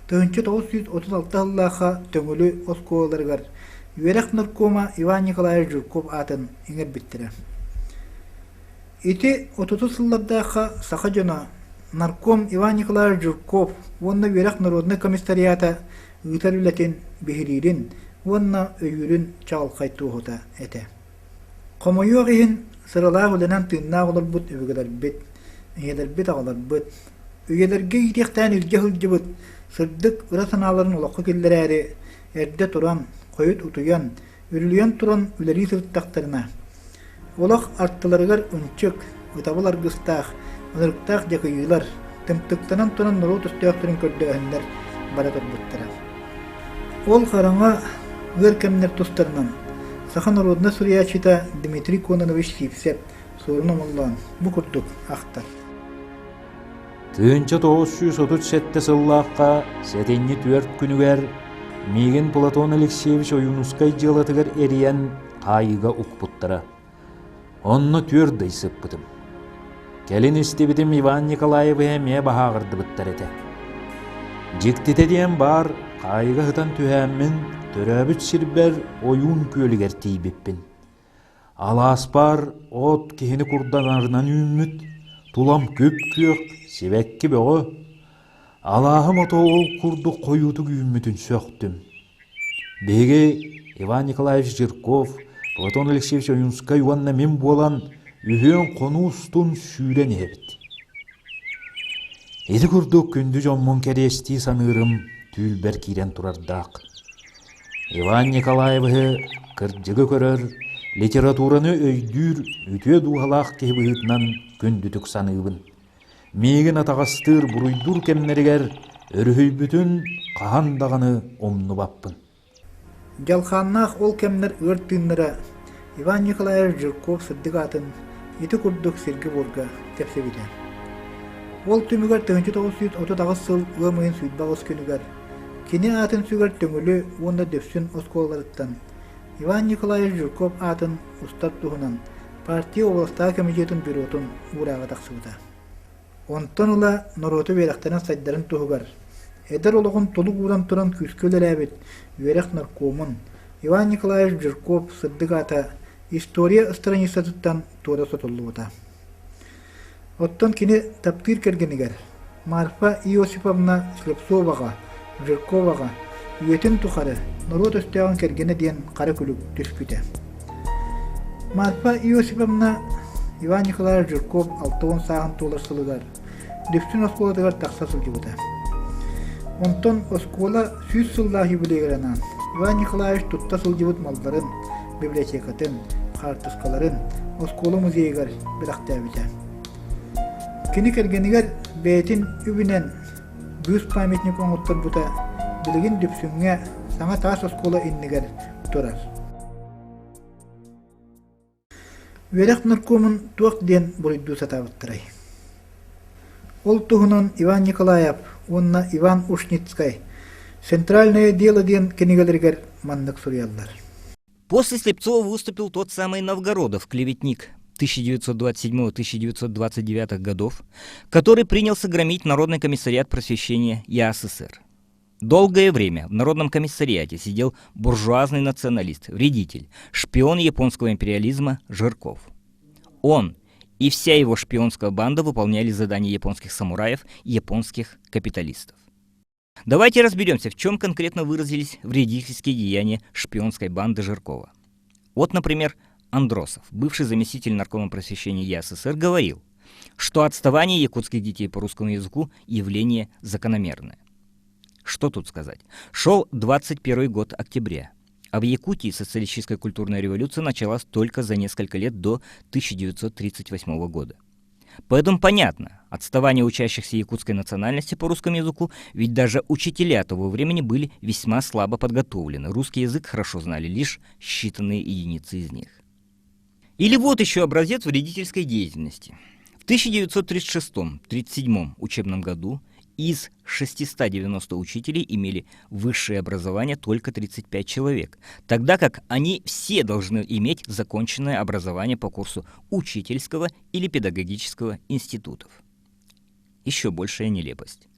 [SPEAKER 1] 1936 сыллаахха Төҥүлү оскуолаларыгар үөрэх наркома Иван Николаевич Жирков аатын иҥэрбиттэрэ. Ити отутус сыллардаахха саха дьоно нарком Иван Николаевич Жирков уонна үөрэх народнай комиссариата ыытар үлэтин биһириирин уонна өйүүрүн чаҕылхай туоһута этэ. Хомойуох иһин, сыралаах үлэнэн тыыннаах олорбут өбүгэлэрбит, ийэлэрбит-аҕаларбыт, үйэлэргэ иитиэхтээн илдьэ сылдьыбыт сырдык ыра санааларын олоххо киллэрээри эрдэ туран, хойут утуйан, үрүлүйэн туран үлэлии сырыттахтарына, олох аттыларыгар ынчык, ытабыл аргыстаах, ынырыктаах дьакыйыылар, тымтыктанан туран норуот өстөөхтөрүн көрдөөһүннэр бара турбуттара. Ол хараҥа ыар кэмнэр тустарынан саха норуодунай суруйааччыта Дмитрий Кононович Сивцев суорун омоллоон бу курдук ахтар.
[SPEAKER 3] 1937 сыллаахха сэтинньи түөрт күнүгэр миигин Платон Алексеевич Ойуунускай дьыалатыгар эрийэн хаайыыга укпуттара. Онно түөрт ый сыппытым. Кэлин истибитим Иван Николаевы эмиэ баһааҕырдыбыттар этэ. Дьиктитэ диэн баар, хаайыга сытан түһээммин, төрөөбүт сирбэр Ойуун күөлүгэр тиийбиппин. Алааспар от киһини курданарынан үүммүт, тулам күп-күөх, сибэкки бөҕө. Алааһым ото ол курдук хойуутук үүммүтүн сөхтүм. Биһиги Иван Николаевич Жирков, Платон Алексеевич Ойунскай уонна мин буолан үһүөн хонуу устун сүүрэн иһэбит. Ити курдук күндү дьоммун кэриэстии саныырым түүлбэр киирэн турардаах. Иван Николаевиһы кырдьыгы көрөр, литератураны өйдүүр үтүө дууһалаах киһи быһыытынан күндүтүк саныыбын. Миигин атаҕастыыр буруйдуур кэмнэригэр өрүһүйбүтүн хаһан даҕаны умнубаппын.
[SPEAKER 1] Дьалхааннаах ол кэмнэр ыар тыыннара Иван Николаевич Жирков сырдык аатын ити курдук сиргэ-буорга тэпсибитэ. Ол түмүгэр 1938 сыл ыам ыйын 28 күнүгэр кини аатын сүгэр Төҥүлү уонна Дүпсүн оскуолаларыттан Иван Николаевич Жирков аатын устар туһунан партия уобаластааҕы комитетын бюротун уурааҕа тахсыбыта. Онтон ыла норуоту үөрэхтэрин сайдарын туһугар эдэр олоҕун толук ууран туран күүскэ үлэлээбит үөрэх наркомун Иван Николаевич Жирков сырдык аата история страницатыттан туора сотуллубута. Оттон кини таптыыр кэргэнигэр Марфа Иосифовна Слепцоваҕа, Жирковаҕа үйэтин тухары норуот өстөөҕүн кэргэнэ диэн хара күлүк түспүтэ. Марфа Иосифовна Иван Николаевич Жирков 60 сааһын туолар сылыгар Дүпсүн оскуолатыгар тахса сылдьыбыта. Онтон оскуола 100 сыллаах юбилейыгар анаан Иван Николаевич тутта сылдьыбыт малларын, библиотекатын, хаартыскаларын оскуола музейыгар бэлэхтээбитэ. Кини кэргэнигэр бэйэтин үбүнэн быыс памятник оҥотторбута билигин Дүпсүҥҥэ саҥа таас оскуола иннигэр турар. Үөрэх наркомун туох диэн буруйдуу сатаабыттарай? Ол туһунан Иван Николаев уонна Иван Ушницкай «Центральное дело» диэн кинигэлэригэр маннык суруйаллар.
[SPEAKER 2] После Слепцова выступил тот самый Новгородов, клеветник 1927-1929 годов, который принялся громить Народный комиссариат просвещения ЯССР. Долгое время в Народном комиссариате сидел буржуазный националист, вредитель, шпион японского империализма Жирков. Он и вся его шпионская банда выполняли задания японских самураев и японских капиталистов. Давайте разберемся, в чем конкретно выразились вредительские деяния шпионской банды Жиркова. Вот, например, Андросов, бывший заместитель наркома просвещения ЯССР, говорил, что отставание якутских детей по русскому языку – явление закономерное. Что тут сказать? Шел 21 год октября. А в Якутии социалистическая культурная революция началась только за несколько лет до 1938 года. Поэтому понятно, отставание учащихся якутской национальности по русскому языку, ведь даже учителя того времени были весьма слабо подготовлены. Русский язык хорошо знали лишь считанные единицы из них. Или вот еще образец вредительской деятельности. В 1936-37 учебном году из 690 учителей имели высшее образование только 35 человек, тогда как они все должны иметь законченное образование по курсу учительского или педагогического институтов. Еще большая нелепость.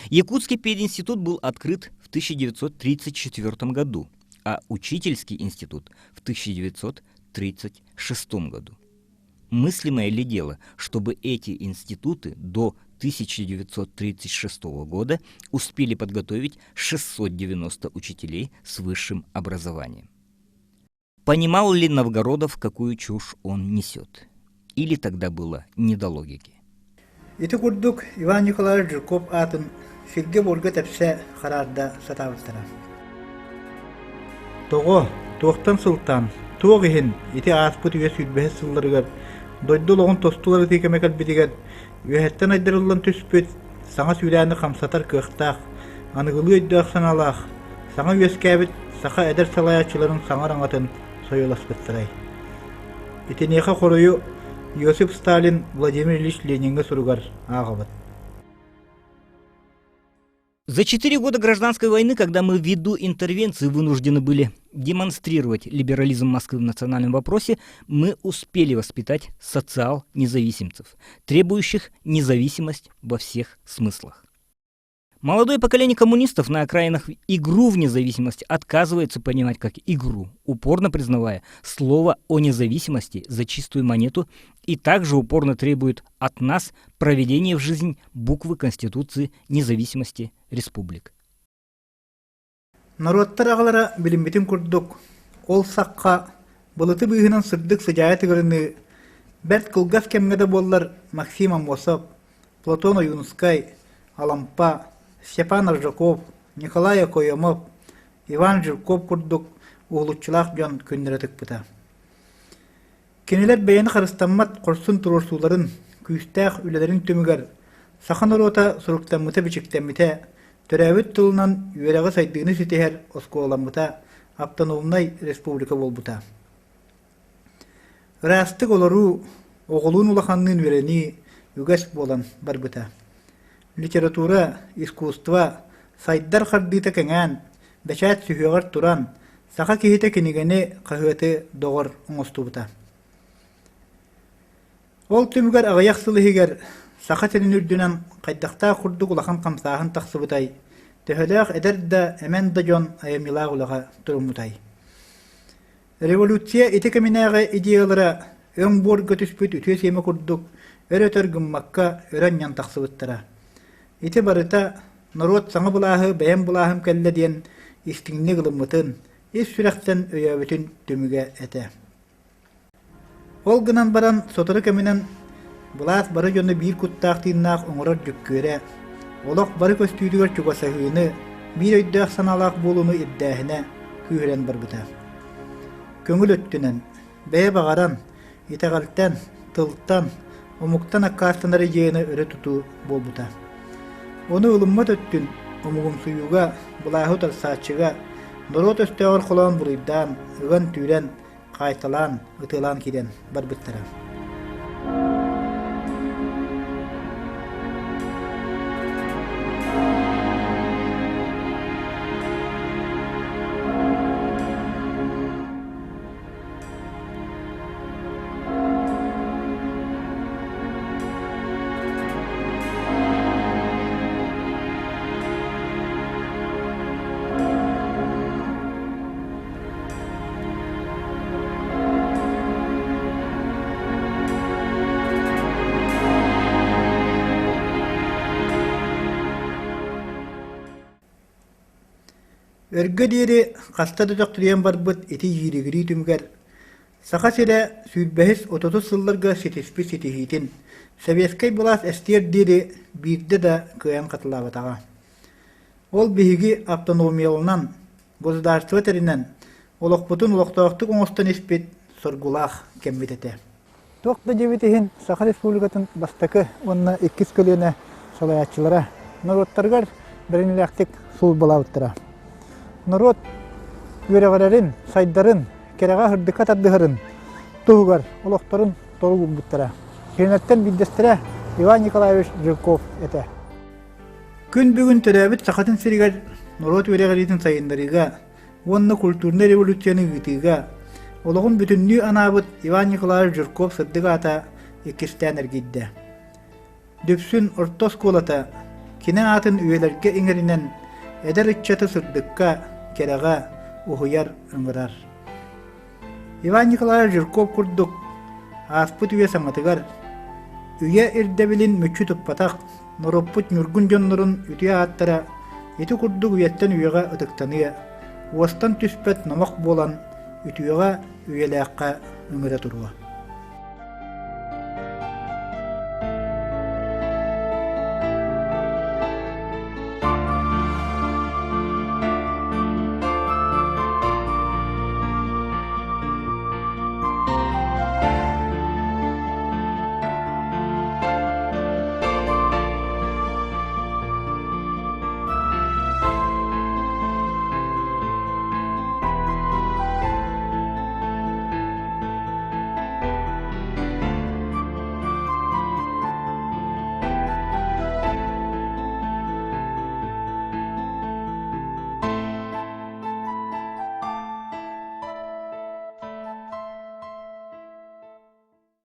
[SPEAKER 2] Якутский пединститут был открыт в 1934 году, а учительский институт в 1936 году. Мыслимое ли дело, чтобы эти институты до 1936 года успели подготовить 690 учителей с высшим образованием? Понимал ли Новгородов, какую чушь он несет? Или тогда было не до логики?
[SPEAKER 1] Ити курдук Иван Николаевич Жирков аатын сиргэ-буорга тэпсэ хараарда сатаабыттара. Тоҕо, туохтан сылтаан, туох иһин ити ааспыт үйэ сүүрбэһис сылларыгар дойду олоҕун тосту уларытыы кэмэ кэлбитигэр үөһэттэн айдарыллан түспүт саҥа сүүрээни хамсатар кыахтаах, аныгылыы өйдөөх-санаалаах, саҥа үөскээбит саха эдэр салайааччыларын саҥа араҥатын сойуоласпыттарай. Итиниэхэ хоруйу Иосиф Сталин Владимир Ильич Лениҥҥэ суругар ааҕабыт.
[SPEAKER 2] За 4 года гражданской войны, когда мы ввиду интервенции вынуждены были демонстрировать либерализм Москвы в национальном вопросе, мы успели воспитать социал-независимцев, требующих независимость во всех смыслах. Молодое поколение коммунистов на окраинах игру в независимость отказывается понимать как игру, упорно признавая слово о независимости за чистую монету и также упорно требует от нас проведения в жизнь буквы Конституции независимости республик.
[SPEAKER 1] Норуоттар аҕалара билиммитин курдук, ол сахха былыты быыһынан сырдык сыдьаайа тыгырыныы, бэрт кылгас кэмҥэ да буоллар Максим Аммосов, Платон Ойуунускай, Алампа, Степан Аржаков, Николай Окоемов, Иван Жирков курдук уһулуччулаах дьон күннэрэ тыкпыта. Кинилэр бэйэни харыстаммат хорсун туруорсууларын, күүстээх үлэлэрин түмүгэр саха норуота суруктаммыта-бичиктэммитэ, төрөөбүт тылынан үөрэҕи-сайдыыны ситиһэр оскуоламмыта, автономнай республика буолбута. Ыраастык олоруу, оҕолуун улаханныын үөрэнии үгэс буолан барбыта. Литература, искусство сайдар хардыыта кэҥээн, бэчээт сүһүөҕэр туран, саха киһитэ кинигэни, хаһыаты доҕор оҥостубута. Ол түмүгэр аҕыйах сыл иһигэр Саха сирин үрдүнэн хайдахтаах курдук улахан хамсааһын тахсыбытай, төһөлөөх эдэр да, эмэн да дьон айымньылаах үлэҕэ туруммутай. Революция ити кэминээҕи идеялара өҥ буорга түспүт үтүө сиэмэ курдук өр-өтөр гыммакка өрө анньан тахсыбыттара. Ити барыта норуот саҥа былааһы бэйэм былааһым кэллэ диэн истиҥник ылыммытын, ис сүрэхтэн өйөөбүтүн түмүгэ этэ. Ол гынан баран сотору кэминэн былаас бары дьону биир куттаах тыыннаах оҥорор дьүккүөрэ, олох бары көстүүтүгэр чугасаһыыны, биир өйдөөх-санаалаах буолууну ирдээһинэ күүһүрэн барбыта. Көҥүл өттүнэн, бэйэ баҕаран, итэҕэлтэн, тылтан, омуктан аккаастанар идеяны өрө тутуу буолбута. Ону ылыммат өттүн омугумсуйууга, былааһы утарсааччыга, норуот өстөөҕөр холоон буруйдаан, ыган-түүрэн, хаайталаан, ытыалаан киирэн барбыттара. Өргө диэри хаста да төхтүрүйэн барбыт ити ииригирии түмүгэр Саха сирэ сүүрбэһис отутус сылларга ситиспит ситиһиитин сэбиэскэй былаас эстиэр диэри биирдэ да кыайан хатылаабатаҕа. Ол биһиги автономияланан, государство тэринэн, олохпутун олохтоохтук оҥостон испит соргулаах кэммит этэ. Туох да диэбит иһин, Саха Республикатын бастакы уонна иккис көлүөнэ салайааччылара норуоттарыгар бэриниилээхтик сулбалаабыттара. Норуот үөрэҕирэрин, сайдарын, кэрэҕэ-сырдыкка тардыһарын туһугар олохторун толук уурбуттара. Кинилэртэн биирдэстэрэ Иван Николаевич Жирков этэ. Күн бүгүн төрөөбүт Сахатын сиригэр норуот үөрэҕириитин сайыннарыыга уонна культурнай революцияны ыытыыга олоҕун бүтүннүү анаабыт Иван Николаевич Жирков сырдык аата иккистээн эргийдэ. Дүпсүн орто оскуолата кини аатын үйэлэргэ иҥэринэн эдэр ыччаты сырдыкка, кэрэҕэ уһуйар, ыҥырар. Иван Николаевич Жирков курдук ааспыт үйэ саҥатыгар үйэ ирдэбилин мүччү туппатах норуоппут ньургун дьоннорун үтүө ааттара ити курдук үйэттэн үйэҕэ ытыктаныа, уостан түспэт номох буолан үтүөҕэ, үйэлээххэ ыҥыра туруо.